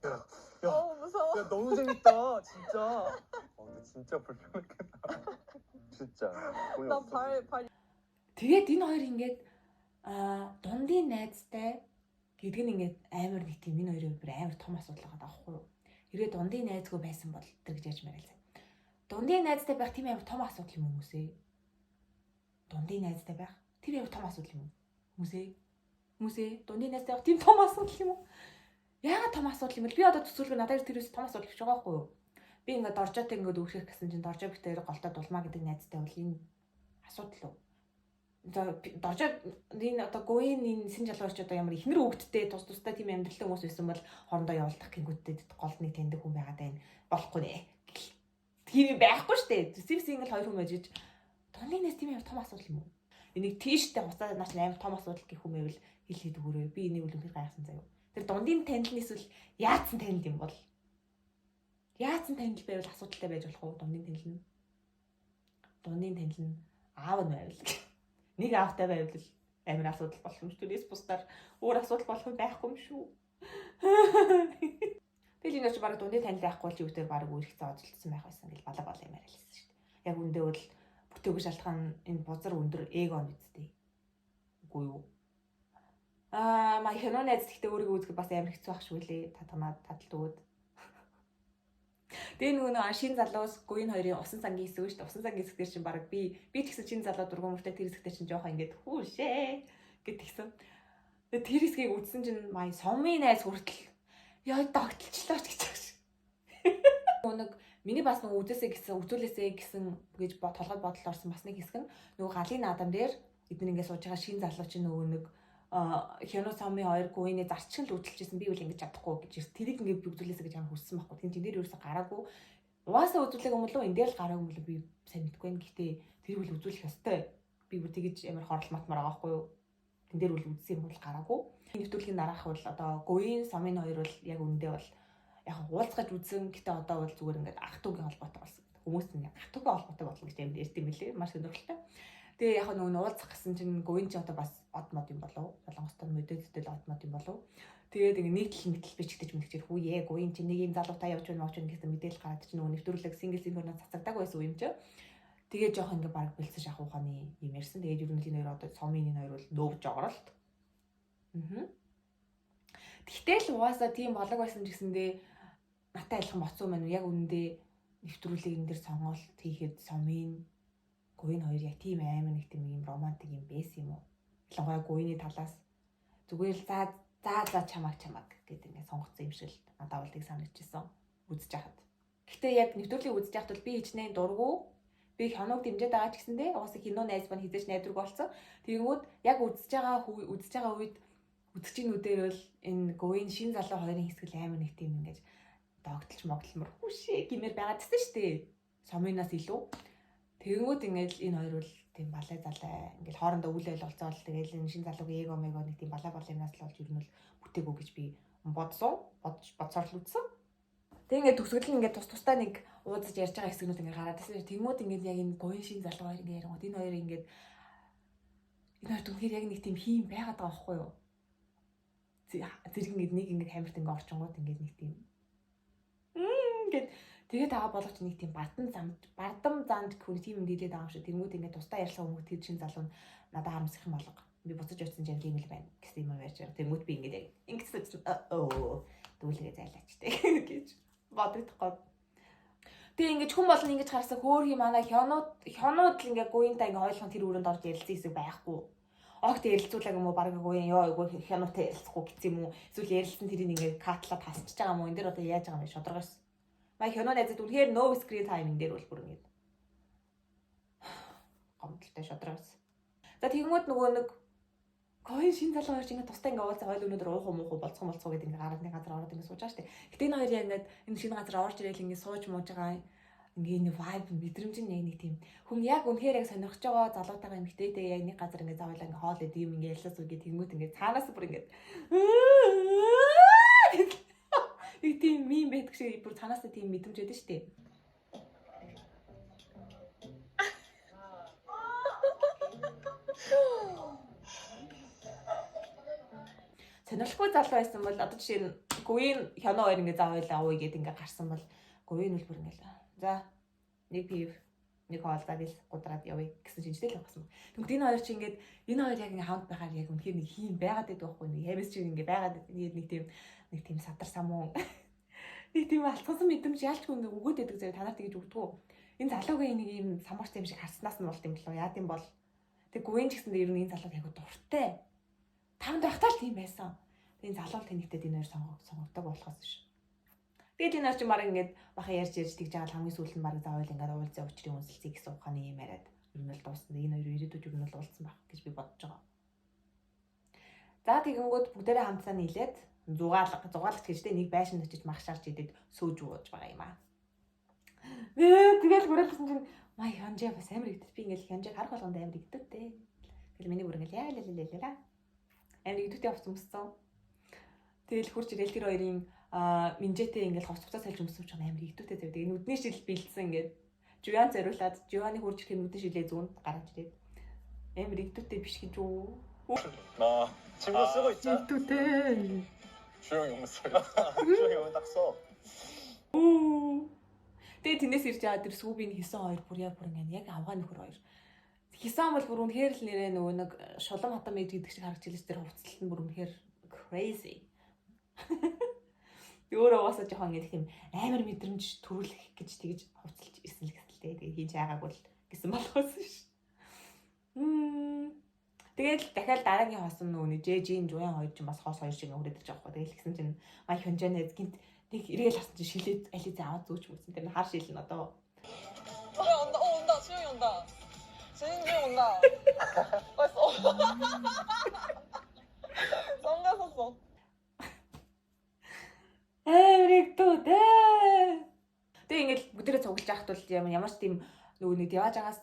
야, 어 무서워. 야, 너무 재밌다, 진짜. 어, 근데 진짜 불편했겠다. 진짜. 돈이 나 없어. 발 발 Тэгээд энэ хоёр ингээд дундын найзтай гэдэг нь ингээд амар нэг тийм энэ хоёрын бүр амар том асуудал байгаа байхгүй юу? Хэрвээ дундын найзгүй байсан бол тэр гэж яаж марилцаа. Дундын найзтай байх тийм амар том асуудал юм хүмүүсээ. Дундын найзтай байх тэр амар том асуудал юм уу? Хүмүүсээ. Хүмүүсээ дундын найзтай байх тийм том асуудал юм уу? Яагаад том асуудал юм бэ? Би одоо төсөөлгөө надад тэр үс том асуудал гэж байгаа байхгүй юу? Би ингээд Доржоотой ингээд өөрхөх гэсэн чинь Доржоо битээр голтой дулмаа гэдэг найзтай бол энэ асуудал уу? За, Доржоо энэ одоо гуйн энэ сэн жалгаарч одоо ямар ихнэр хүүхэдтэй тус тустай тийм амьдралтай хүмүүс байсан бол хоорондоо явуулдах гингүүттэй гол нэг таньдаг хүн байгаад байна. Болохгүй нэ. Тийм юм байхгүй штэ. Сэм сингл хоёр хүн байж иж дундын найз тийм амар том асуудал юм уу? Энийг тийштэй хуцаа наач амар том асуудал гэх юм байвал хэл хэд өгөөрэй. Би энийг үл үнэхээр гайхсан заяа. Тэр дундын танил нь эсвэл яатсан танил юм бол яатсан танил байвал асуудалтай байж болох уу? Дундын танил нь. Дундын танил нь аав нь байвал нэг аавтай байвал амар асуудал болох юм шүү. Тэрнээс бусдаар өөр асуудал болох юм байхгүй юм шүү. Тэгэл энэ ч баг дундын танил байхгүй бол юугээр баг үрэх зоожлсон байх байсан гэл балаг бала юм яриалсан шүү дээ. Яг үндэ бол бүтээгүй шалтгаан энэ бузар өндөр эго нь үсттэй. Үгүй юу? Аа, маа хянуу найз гэхдээ өөрийгөө үзэхэд бас амар хэцүү ах шүү лээ. Та танаад таталт өгөөд. Тэгээ нөгөө нэг шин залуус гуйн хоёрын усан сангийн хэсэг шүү дээ. Усан сангийн хэсэг дээр чинь баг би ч гэсэн шин залуу дургуун мөртэй тэр хэсэг дээр чинь жоохон ингээд хүүшээ гэд тэгсэн. Тэгээ тэр хэсгийг үзсэн чинь маа сомын найз хүртэл яа догтлчлоо ч гэж байгаа шиг. Нөгөө нэг миний бас нөгөө үзээсэй гэсэн үзүүлээсэй гэсэн гэж толгойд бодол орсон бас нэг хэсэг нь нөгөө галын наадам дээр эдгээр ингээд сууж байгаа шин залуу чинь нөгөө нэг Хяно Сомын хоёр гуйны зарчим л үзүүлчихсэн, би бол ингэж чадахгүй гэж тэрийг ингээд би үзүүлээсэй гэж амар хүссэн байхгүй. Тийм чинь дээр ерөөсө гараагүй. Угаасаа үзүүлэх юм болов, энэ дээр л гараагүй юм болов, би сайн мэдэхгүй байна. Гэхдээ тэрийг бол үзүүлэх ёстой. Би бүр тэгэж амар хорол матмаар байгаа байхгүй юу? Тэн дээр бол үзсэн юм бол гараагүй. Нэвтрүүлгийн дараах бол одоо Гуйн Сомын хоёр бол яг үндэ бол яг уулзгаж үзсэн. Гэтэ одоо бол зүгээр ингээд ах トゥ угийн холбоотой болсон. Хүмүүс нь ах トゥ угийн холбоотой болно гэж амар ярьд юм билээ. Маш сонирхолтой. Тэгээ яг нөгөө уулзах гэсэн чинь Гуйн ч одоо бас од мод юм болов. Солонгостой модельтэй л од мод юм болов. Тэгээд ингээ нийтлэл мэтэл бичигдэж мэдчихэр хүүе Гуйн чинь нэг юм залуутай явж байна мовч гэсэн мэдээлэл гараад чинь нөгөө нэвтрүүлэг single информац цацагдаг байсан юм чи. Тэгээд жоох ингээ баг бэлсэн шахуу ухааны юм ярьсан. Тэгээд ер нь энэ хоёр одоо сомын энэ хоёр бол нөөв жогролт. Тэгтэл угаасаа тийм болог байсан ч гэсэндээ натаа адилхан боцсон маань яг үнэндээ нэвтрүүлэг энэ дэр сонголт хийхэд сомын Гуйн хоёр яг тийм амар нэг тийм юм романтик юм байсан юм уу? Ялангуяа Гуйны талаас зүгээр л за за за чамаг чамаг гэдэг ингээд сонгоцсон юм шиг л надад бол тийг санагдчихсан үзэж хахад. Гэтэ яг нэвтрүүлгийг үзэж хахад бол би хичнээн дургу би хянууг дэмжиж байгаа ч гэсэндээ угаасаа кино найз маань хизээч найдварг болсон. Тэгэнгүүт яг үзэж байгаа үзэж байгаа үед үзэгчнүүдээр бол энэ Гуйн шин залуу хоёрын хэсэг л амар нэг тийм ингэж догтлж могдлмор хүүшээ гэмээр байгаад гэсэн шүү дээ. Сомынаас илүү. Тэгэнгүүт ингээд энэ хоёр бол тийм балай залай ингээл хоорондоо үл ойлголцоол тэгэл энэ шин залуугийн эго мего нэг тийм балай балай юмнаас л болж ер нь бол бүтээгүй гэж би бодсон. Бодож бодсоор л үзсэн. Тэг ингээд төгсгөл нь ингээд тус тусдаа нэг уулзаж ярьж байгаа хэсгнүүд ингээд гараад ирсэн. Тэнгүүд ингээд яг энэ гуйн шин залуу хоёр ингээд ярингууд энэ хоёр ингээд энэ хоёр түнхээр яг нэг тийм хийм байгаад байгаа байхгүй юу? Зэрэг ингээд нэг ингээд хамарт ингээд орчингууд ингээд нэг тийм ингээд тэгээд байгаа болгоч нэг тийм бардам замд бардам занд гэх тийм юм дийлээд байгаа юм шиг. Тэнгүүд ингээд тусдаа ярьсан хүмүүс тэр шин залуу нь надад харамсах юм болго. Би буцаж очсон чинь тийм л байна гэсэн юм ярьж байгаа. Тэнгүүд би ингээд яг ингэсэн өө дүүлгээ зайлаач тэ гэж бодогдохгүй. Тэгээ ингэж хүн болгон ингэж харсан хөөхий манай хянууд л ингээ гуйнтай ингээ хоёулхан тэр өрөөнд орж ярилцсан хэсэг байхгүй. Огт ярилцуулаг юм уу, баг гуйн ёо эйгүү хянуутай ярилцахгүй гэсэн юм уу? Эсвэл ярилцсан тэрийг ингээ катлаад хасчихж байгаа юм уу? Энэ дэр одоо яаж байгаа юм бэ? Шударгаас. Маа хянуу найзад үнэхээр no screen time энэ дээр бол бүр ингэ гомдолтой шударгаас. За, тэгэнгүүт нөгөө нэг Гойн шин залуу хоёр чинь ингээ тустай ингээ уулзаа хойл өнөөдөр уух юм уу болцсон болцгоо гэдэг ингээ гараад нэг газар ороод ингээ сууж байгаа штэ. Гэтэ энэ хоёр яг ингээ энэ шинэ газар орж ирэл ингээ сууж мууж байгаа ингээ энэ vibe мэдрэмж нь яг нэг тийм хүн яг үнэхээр яг сонирхож байгаа залуутайгаа эмэгтэйтэй яг нэг газар ингээ заавал ингээ хоол идэм юм ингээ ярьлаа суу гэх тэнгүүт ингээ цаанаас бүр ингээ нэг тийм мим байдаг шиг бүр цаанаас тийм мэдрэмж байдаг штэ. Сонирхолтой залуу байсан бол одоо жишээ нь Гуйн хянаа хоёр ингээ заавал авъя гэд ингээ гарсан бол Гуйн үл бүр ингээл за нэг пив нэг хоол за гэл гудраад явъя гэсэн шинжтэй л явах гэсэн. Тэгмэд энэ хоёр чи ингээд энэ хоёр яг ингээ хамт байхаар яг үнэхээр нэг хийм байгаад байдаг байхгүй нэг хэмээс чи ингээ байгаад нэг тийм садар самуун нэг тийм алцсан мэдрэмж ялчгүй ингээ өгөөд байдаг зэрэг та нар тэгэж өгдөгөө. Энэ залуугийн нэг юм самууртай юм шиг харснаас нь болт юм болов яа гэм бол. Тэг гүн ч гэсэндээ ер нь энэ залуу айгу дуртай. Тамд байхдаа л тийм байсан. Тэг энэ залуу тэнэгтэд энэ хоёр сонгогдог болохоос биш. Тэгээд энэ хоёр чинь баг ингээд бахан ярьж ярьж тэгж байгаа л хамгийн сүүлд нь баг заавал ингээд уулзаа учрын үнсэлцээ гэсэн ухааны юм яриад ер нь бол дуусна. Энэ хоёр ирээдүйд ер нь бол уулзсан байх гэж би бодож байгаа. За тэгэнгүүт бүгдээрээ хамтдаа нийлээд зугаалга зугаалагч гэж тэ нэг байшинд очиж мах шарж идээд сөөж ууж байгаа юм аа. Тэгэл хүрээлсэн чинь май Хёнжээ бас амар игдэт. Би ингээл Хёнжээг харах болгонд амар игдэттэй. Тэгэл миний бүр ингээл яа ла ла ла ла. Амар игдэттэй явц өмссөн. Тэгэл хурж ирэл тэр хоёрын минжээтэй ингээл хувц хувцас салж өмссөн чинь амар игдүүтэй зав. Тэгээ нүдний шил бэлдсэн ингээд Жуян зориулаад Жуяны хурж ирэхэд нүдний шилээ зүүн гаргаж ирээд амар игдүүтэй биш гэж үү. 나 친구 쓰고 있자. Игдүүтэй. 주영이 오면 소리. 주영이 오면 딱 써. Тэгээ тэнээс ирж байгаа тэр сүүбийн хийсэн хоёр бүр яа бүр ингээд яг авгаа нөхөр хоёр. Хийсэн бол бүр үнэхээр л нэрээ нөгөө нэг шулам хатам ээж гэдэг шиг харагдчихлээ тэр хувцлалт нь бүр үнэхээр crazy. Тэг өөрөө угаасаа жоохон ингээд тийм амар мэдрэмж төрүүлэх гэж тэгж хувцалж ирсэн л гэсэн л дээ. Тэгээ хийж байгаагүй л гэсэн болохоос ш. Тэгэл дахиад дараагийн хоосон нөгөө нэг Жэжин Жуян хоёр чинь бас хоос хоёр шиг өрөөд ирж байгаа байхгүй. Тэгэл гисэн чинь май Хёнжанэ гинт нэг эргээл харсан чинь шилээ ализээ аваад зүүч мүсэн. Тэр хар шил нь одоо 야, 온다. 어, 온다. 주영이 온다. 진주 온다. 맛있어. 썸 썼어. Амар игдүү. Тэгээ ингээл бүгдээрээ цуглаж яхад бол ямар ч тийм нөгөө нэг явааж байгаас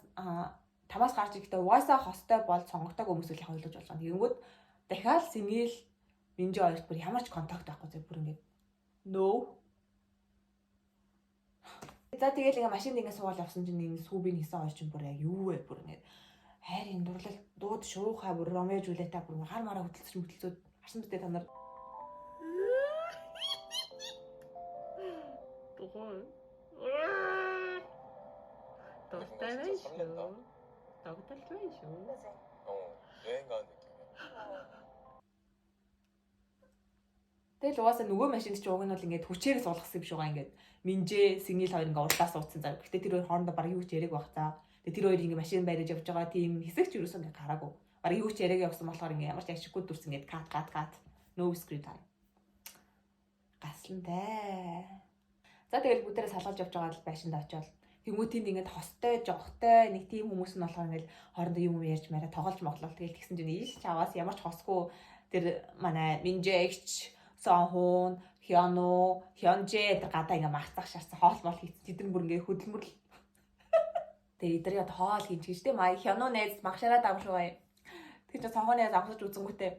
тамаас гарч ирэхдээ угаасаа хостой бол сонгогдог хүмүүс л ойлгож болгоно. Тэгэнгүүт дахиад Сингэл Минжи хоёрт бүр ямар ч контакт байхгүй зэ бүр ингээд no. За тэгэл ингээ машинд ингээ суугаад явсан чинь энэ сүүбийн хийсэн хоёр чинь бүр яг юу вэ бүр ингээд хайрын дурлал дууд шуухай бүр Ромео Жулиета бүр хар мараа хөдөлсөж мөдөлсөд харсан биз дээ та нар. Дугуй. Дуртай 뭔가 байна 진짜 설렌다. шүү. Догдолтой байна шүү. 그지? 어, 여행 가는 느낌이야. Тэгэл угаасаа нөгөө машинд чи уг нь бол ингээд хүчээр суулгасан юм шиг байгаа ингээд Минжээ, Сингэл хоёр ингээд урдаас суудсан зав. Гэтэ тэр хоёр хоорондоо баг юу ч яриаг байх за. Тэгээ тэр хоёр ингээд машин бариад явж байгаа тийм хэсэг ч юусэн ингээд гараагүй. Баг юу ч яриаг явсан болохоор ингээд ямар ч ашиггүй дүрс ингээд кат кат кат no screen time. Гаслантай. За тэгэл бүгдээрээ салгаж явж байгаа л байшинд очиод тэнгуү тэнд ингээд хостой, жогтой нэг тийм хүмүүс нь болохоор ингээд хоорондоо юм ярьж мараа тоглож моглол тэгэл тэгсэн чинь ийш чаваас ямар ч хосгүй тэр манай Минжээгч Сонхун, Хёну, Хёнжэ тэр гадаа ингээ махцах шарсан хоол мол хийцэн. Тэд нар бүр ингээ хөдөлмөрлөл. Тэгээ эдгээр одоо хоол хийж гэж тэ маа Хёну найз магшаараа давшгүй. Тэр чинь Сонхун найз амсаж үзэнгүүтээ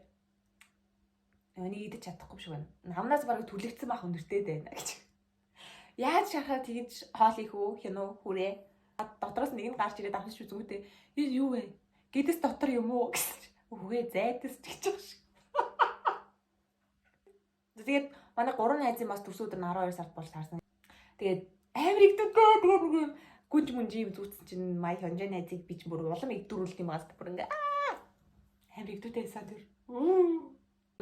энийг идэж чадахгүй юм шиг байна. Намнаас бараг түлэгдсэн бах өндөртэй байна гэж. Яаж шахаа тэгж хоол хийх үү Хёну хүрээ. Дотроос нэг нь гарч ирээд амсаж үзэнгүүтээ энэ юу вэ? Гэдэс дотор юм уу гэсэн чи. Үгүй зайдас ч гэж байгаа шиг. Тэгээд манай гурван найзын бас төрсөн өдөр нь 12 сард болж таарсан. Тэгээд амар игдэгтэй. Тэгээд нэг юм гүнж мүнж юм зүүцсэн чинь май Хёнжээ найзыг би ч бүр улам игдүүрүүлт юм байгаас бүр ингээ аа амар игдүүтэй байсан тэр.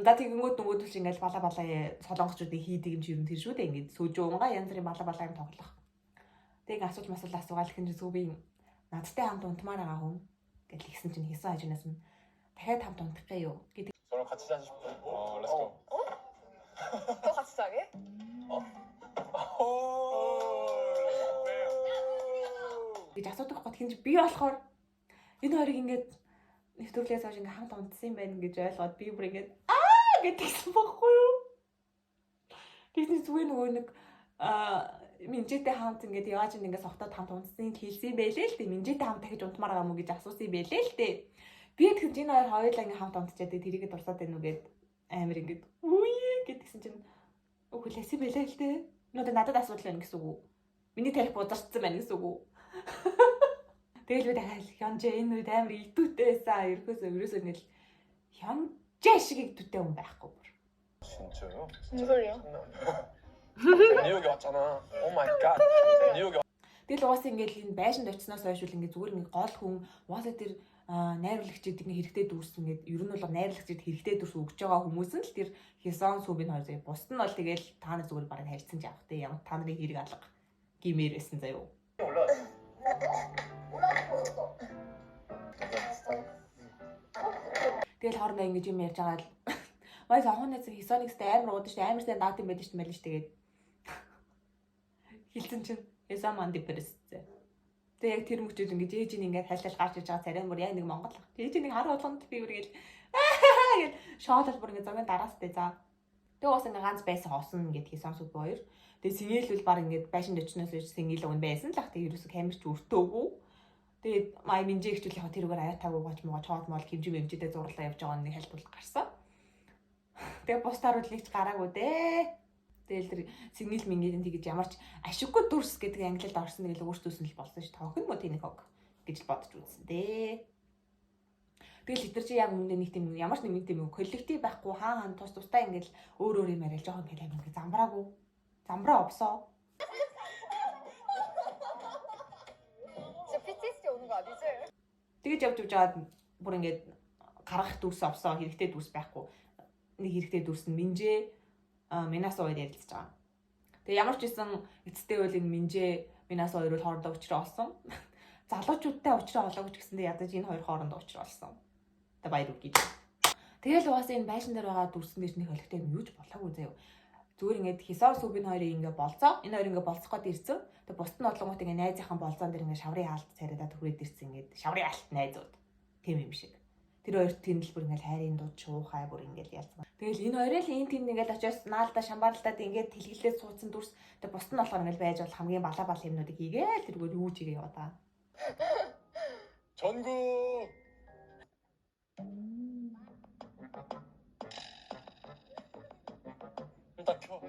За тэгэнгүүт нөгөөдөл чинь ингээл бала бала солонгочуудыг хийдэг юм чи ер нь тэр шүү дээ ингээд сүжүүнгаа янз бүрийн бала бала юм тоглох. Тэг ингээ асуулт масуул асуугаал гэх юм чи сүбийн надтай хамт унтмаар байгаа хүн гэж хэлсэн чинь хийсэн хажуунаас нь дахиад хамт унтах гээ юу гэдэг. 저랑 같이 자고 싶어. 어, let's go. 또 같이 자게? гэж асуудаг байхгүй. Тэгэхээр чи би болохоор энэ хоёрыг ингээд нэвтрүүлгээс хойш ингээд хамт унтсан юм байна гэж ойлгоод би бүр ингээд аа гэдгийгсэн байхгүй юу? Тэгсэн зүгээр нөгөө нэг минжээтэй хамт ингээд явааж ингээд согтоод хамт унтсан хэлсэн байлээ л дээ. Минжээтэй хамт дахиж унтмаар байгаа мó гэж асуусан юм байлээ л дээ. Би тэгсэн чинь энэ хоёр хоёулаа ингээд хамт унтчихад тэрийгэ дурсаад байна уу гэд амар ингээд үе гэдгийгсэн чинь үгүй лээсэн байлээ л дээ. Нүдэ надад асуудал байна гэсэн үг үү? Миний тарих бузарчсан байна гэсэн үг үү? Тэгэл би дахиад Хёнжээ энэ үед амар идүүтэй байсан. Ерхөөсөө ерөөсөө нэг Хёнжээ шиг идүүтэй хүн байхгүй бүр. 진짜요? 무슨 소리야? 장난 아니야. 뉴욕에 왔잖아. Oh my god. 뉴욕에 Тэгэл угаасаа ингээд энэ байшинд очсноос хойш үл ингээд зүгээр ингээд гол хүн угаасаа тэр найруулагчид ингээд хэрэгтэй дүрс ингээд ер нь бол найруулагчид хэрэгтэй дүрс өгж байгаа хүмүүс нь л тэр Хисон Субин хоёр заяа. Бусд нь бол тэгэл та нар зүгээр бараг харьцсан ч явах те ямар та нарын хэрэг алга гимээр байсан заяа. 올라왔어. Тэгэл хоорондоо ингэж юм ярьж байгаа л манай сохон найз Хисоникстэй амар уудаг шүү дээ. Амар сайн даат юм байдаг шүү дээ мэлэн шүү тэгээд хилцэн чинь Хисоман депресстэй. Тэгээ яг тэр мөчүүд ингэж ээж нь ингээд хайлал гарч иж байгаа царай мөр яг нэг Монгол ах. Ээж нэг хар болгонд би үргээл гэл шоолол бүр ингээд зогийн дараастай за. Тэгээ уус ингээд ганц байсан осон ингээд Хисон сүг хоёр. Тэгээ сингэлвэл баг ингээд байшин очноос ээж сингэл уг нь байсан л ах. Тэгээ ерөөсө камерч өртөөгүй. Тэгээд май минжээ ихчүүл яг тэрүүгээр аяа тавуугаач муугаа чоод мол хэмжим хэмжээдээ зурлаа явж байгаа нэг хальт бол гарсан. Тэгээ бусдаар үл нэг ч гараагүй дээ. Тэгэл тэр сингл мингэн тэгэж ямар ч ашиггүй дүрс гэдэг англиад орсон тэгэл өөртөөс нь л болсон ш. Тохин мө тэнэг хог гэж л бодож үзсэн дээ. Тэгэл тэд нар чи яг үүндээ нэг тийм ямар ч нэг тийм коллектив байхгүй хаан хаан тус тустай ингээл өөр өөр юм яриад жоохон ингээл амар ингээ замбраагүй. Замбраа обсоо. 진짜 PTSD 오는 거 아니지? Тэгэж явж явж байгаад бүр ингээд гаргах дүрс авсан хэрэгтэй дүрс байхгүй. Нэг хэрэгтэй дүрс нь Минжээ Минас хоёр ярилцж байгаа. Тэгээ ямар ч байсан эцэстээ бол энэ Минжээ Минас хоёр бол хоорондоо учраа олсон. Залуучуудтай учраа олоогүй ч гэсэндээ ядаж энэ хоёр хоорондоо учраа олсон. Тэгээ баяр үргэлж. Тэгэл угаасаа энэ байшин дээр байгаа дүрсэн дээр нэг холигтой юм юу ч болоогүй заяа. Зүгээр ингээд Хисоо Сүбийн хоёрыг ингээд болцоо. Энэ хоёр ингээд болцох гээд ирсэн. Тэгээ бусд нь олонгууд ингээд найзынхан болцоон дээр ингээд шаврын хаалт царайдаа түрээд ирсэн ингээд шаврын хаалт найзууд. Тийм юм шиг. Тэр хоёр тэнд л бүр ингээд хайрын дууд шуухай бүр ингээд ялцсан. Тэгэл энэ хоёрын л энэ тэнд ингээд очиос наалдаа шамбаарлаад ингээд тэлгэлээд суудсан дүрс. Тэгээ бусд нь болохоор ингээд байж бол хамгийн балаа бал юмнуудыг хийгээл тэргээр юу ч хийгээ яваа та. 전국. 일단 켜.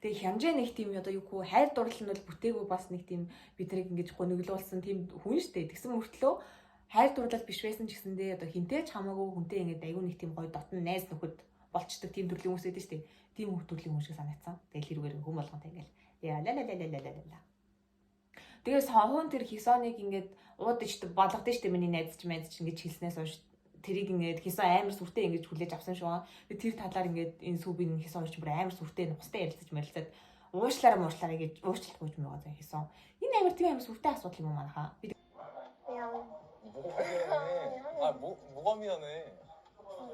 Тэгээ хямжээ нэг тийм одоо юу хүү хайр дурлал нь бол бүтээгүй бас нэг тийм биднийг ингэж гуниглуулсан тийм хүн штэ. Тэгсэн мөртлөө хайр дурлал биш байсан ч гэсэндээ одоо хинтээ ч хамаагүй хүнтэй ингэж айгүй нэг тийм гоё дотн найз нөхөд болчдөг тийм төрлийн хүмүүс байдаг штэ. Тийм бүх төрлийн хүн шиг санагдсан. Тэгэл хэрүүгээр хүм болгонтэй ингээл яа ла ла ла ла ла ла ла. Тэгээ совун тэр Хисоныг ингээд уудаж болгодог штэ миний найз ч майз ч ингэж хэлснээс хойш тэрийг ингээд Хисон амар сүртэй ингэж хүлээж авсан шүү. Тэгээ тэр талаар ингээд энэ Сүбин Хисон хоёр ч бүр амар сүртэй нухастай ярилцаж мэрилцээд уушлаараа муушлаараа гэж уучлахгүй юм байгаа заа Хисон. Энэ амар тийм амар сүртэй асуудал юм уу манайхаа? Би 미안. 뭐가 미안해? 아, 뭐가 미안해?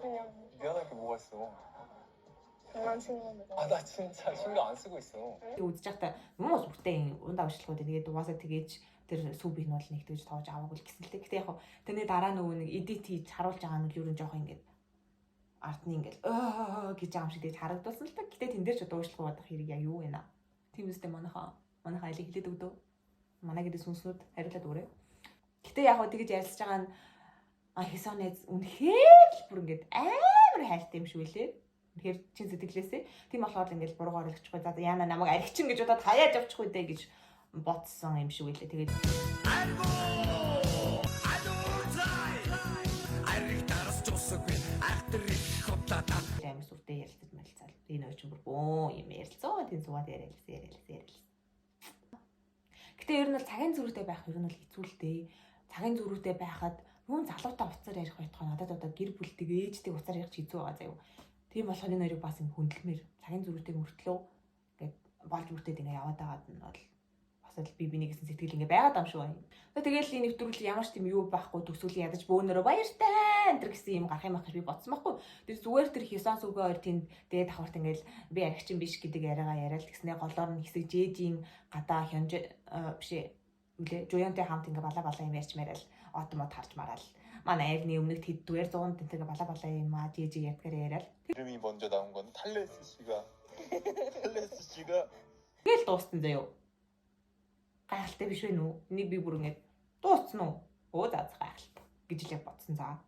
그냥 미안할 게 뭐가 있어? 장난친 건데. 아, 나 진짜 신경 안 쓰고 있어. тэг үзэж байхдаа муу сүртэй ундаа уучлахгүй тэгээд угаасаа тэгээж тэр Сүбин бол нэг тэгж тоож аваагүй л гэсэн л дээ. Гэтэ яг хав тэрний дараа нөгөө нэг эдит хийж харуулж байгаа нь ер нь жоох ингээд ардны ингээд оо гэж байгаа юм шиг тэгж харагдуулсан л та. Гэтэ тэн дээр ч одоо уучлахгүй бодох хэрэг яг юу вэ наа? Тийм үстэй манайхаа манайхаа алийг хэлээд өгдөө. Манай гэдэг сүнснүүд хариулаад өгөөрэй. Гэтэ яг хав тэгж ярилцж байгаа нь а Хисон найз үнэхээр л бүр ингээд амар хайртай юм шиг үлээ. Үнэхээр чин сэтгэлээсээ. Тийм болохоор л ингээд буруугаар ойлгочихгүй. За яана намайг архичин гэж бодоод хаяаж авчихгүй дээ гэж бодсон юм шиг үлээ. Тэгээд амар сүртэй ярилцаж мэлцаал. Энэ хоёр чинь бүр бөөн юм ярилцсан. Тийм суугаад ярилцсан, ярилцсан, ярилцсан. Гэтэ ер нь бол цагийн зүрхтэй байх ер нь бол хэцүү л дээ. Цагийн зүрхтэй байхад юун залуутай уцаар ярих байтугай надад одоо гэр бүлтэйг ээжтэй уцаар ярих ч хэцүү байгаа заяа. Тийм болохоор энэ хоёрыг бас ингэ хөндлөмөр цагийн зүрхтэй мөртлөө ингээд болж бүртээд ингэ яваад байгаад нь бол бас л би биний гэсэн сэтгэл ингэ байгаад юм шиг байна. Тэгэл энэ нэвтрүүлэг ямар ч тийм юу байхгүй төсөөлөн ядаж бөөнөрөө баяртай энэ төр гэсэн юм гарах юм ах гэж би бодсон байхгүй. Тэр зүгээр тэр Хисон сүгэ хоёр тэнд дээд давхарт ингээл би архичин биш гэдэг яриагаа яриад тэгснээ голоор нь хэсэг жээжийн гадаа хянж биш ээ үлээ жуянтай хамт ингээ балаа балаа юм ярьч марал отмод харж мараал манай айрны өмнөх тэддүгээр 100 тэнтэйгээ балаа балаа юм аа жээжи ядгаар яриад 이름이 먼저 나온 건 탈레스 씨가 탈레스 씨가 тэгэл дууссан заяо. Гайхалтай биш вэ нү? Энийг би бүр ингээд дууссан уу? Өө за за гайхалтай гэж л яг бодсон за.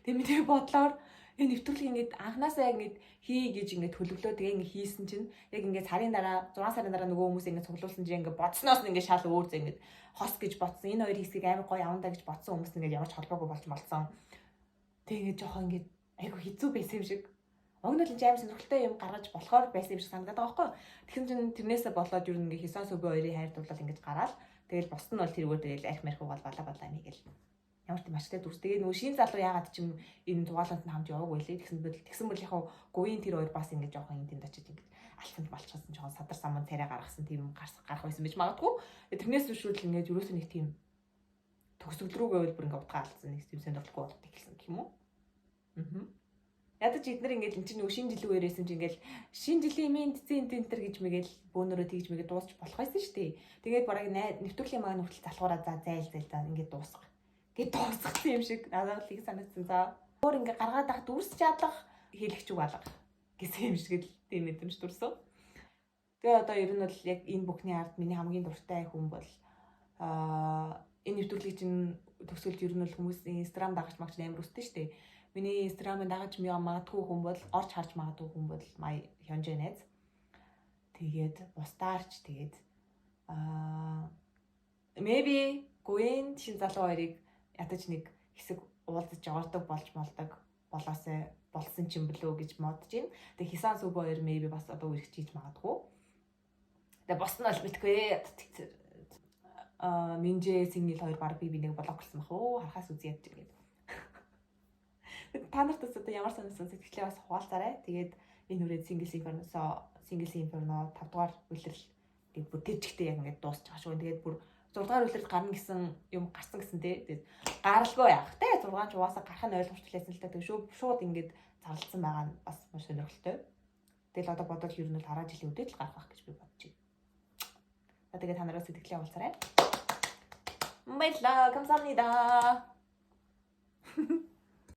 Тэгээ миний бодлоор энэ нэвтрүүлэг ингээд анханасаа яг ингээд хий гэж ингээд төлөвлөө тэгээ ингээд хийсэн чинь яг ингээд сарын дараа 6 сарын дараа нөгөө хүмүүс ингээд цуглуулсан чинь ингээд бодсноос нь ингээд шал өөр зэ ингээд хос гэж бодсон. Энэ хоёр хэсгийг амар гоё явандаа гэж бодсон хүмүүс ингээд ямар ч холбоогүй болж молцсон. Тэгээ ингээд жоохон ингээд айгу хэцүү байсан юм шиг. Уг нь бол энэ амар сонирхолтой юм гаргаж болохоор байсан юм шиг санагдаад байгаа байхгүй юу? Тэгсэн чинь тэрнээсээ болоод ер нь ингээ Хисон Сүбэ хоёрын хайр дурлал ингэж гараал. Тэгэл бус нь бол тэрүүгээр тэгэл арх марх угаал балаа балаа юм гээл. Ямар ч тийм ашигтай дүрс. Тэгээ нөгөө шин залуу яагаад ч юм энэ зугааланд нь хамт яваагүй лээ. Тэгсэн бол яг Гуин тэр хоёр бас ингэж жоохон энэ тэнд очиж ингэж алцанд балчсан, жоохон садар саман царай гаргасан, тийм гарах байсан байж магадгүй. Тэрнээс биш үл ингэж ерөөсөө нэг тийм төгсгөл рүү гэвэл бүр ингээ утгаа алдсан, нэг тийм сонирхолтой болоод эхэлсэн гэх юм уу? Аа. Ядаж эднэр ингээд эн чинь нөгөө шинэ жилийн үеэрсэн чинь ингээл шинэ жилийн мэнд зэн тентер гэж мэгэл бөөнөрөө тэгж мэгээ дуусч болох байсан шүү дээ. Тэгээд бараг нэвтрүүлгийн маань хүртэл залхуураа за зайл зайл за ингээд дуусгах. Гээд дуусгасан юм шиг надад л их санагдсан. За өөр ингээ гаргаад ах дүрс чадлах хэлэх чүг алга гэсэн юм шиг л тийм мэдрэмж төрсөн. Тэгээ одоо ер нь бол яг энэ бүхний ард миний хамгийн дуртай хүн бол энэ нэвтрүүлгийг чинь төгсгөлд ер нь бол хүмүүс Instagram дагаж магч амар өстэй шүү дээ. Миний Instagram-ыг дагаж магадгүй хүн бол, орж харж магадгүй хүн бол my Хёнжэ найз. Тэгээд бусдаарч тэгээд maybe Гуэн шин залуу хоёрыг ядаж нэг хэсэг уулзаж ордог болж молдог болоосой болсон ч юм бэлөө гэж бодож байна. Тэгээ Хисан Сүб хоёр maybe бас одоо үргэлж хийж магадгүй. Тэгээ бос нь бол мэдгүй. Минжээ single хоёр баг би бинийг block лсон бах уу? Харахаас үзье ядч ингээд. Та нарт бас одоо ямар санагдсан сэтгэлээ бас хуваалцаарай. Тэгээд энэ хүрээд Singles Inferno 5 дугаар улирал тэгээд бүр тэр чигтээ яг ингээд дуусч байгаа шүү. Тэгээд бүр 6 дугаар улирал гарна гэсэн юм гарсан гэсэн тий. Тэгээд гаралгүй яах те 6 ч угаасаа гарах нь ойлгомжтой л та. Тэгээд шууд ингээд зарлалсан байгаа нь бас маш сонирхолтой. Тэгэл одоо бодвол ер нь бол дараа жилийн үдээд л гарах байх гэж би бодож байна. За, тэгээд та нараас сэтгэлээ хуваалцаарай. Баярлалаа. 감사합니다.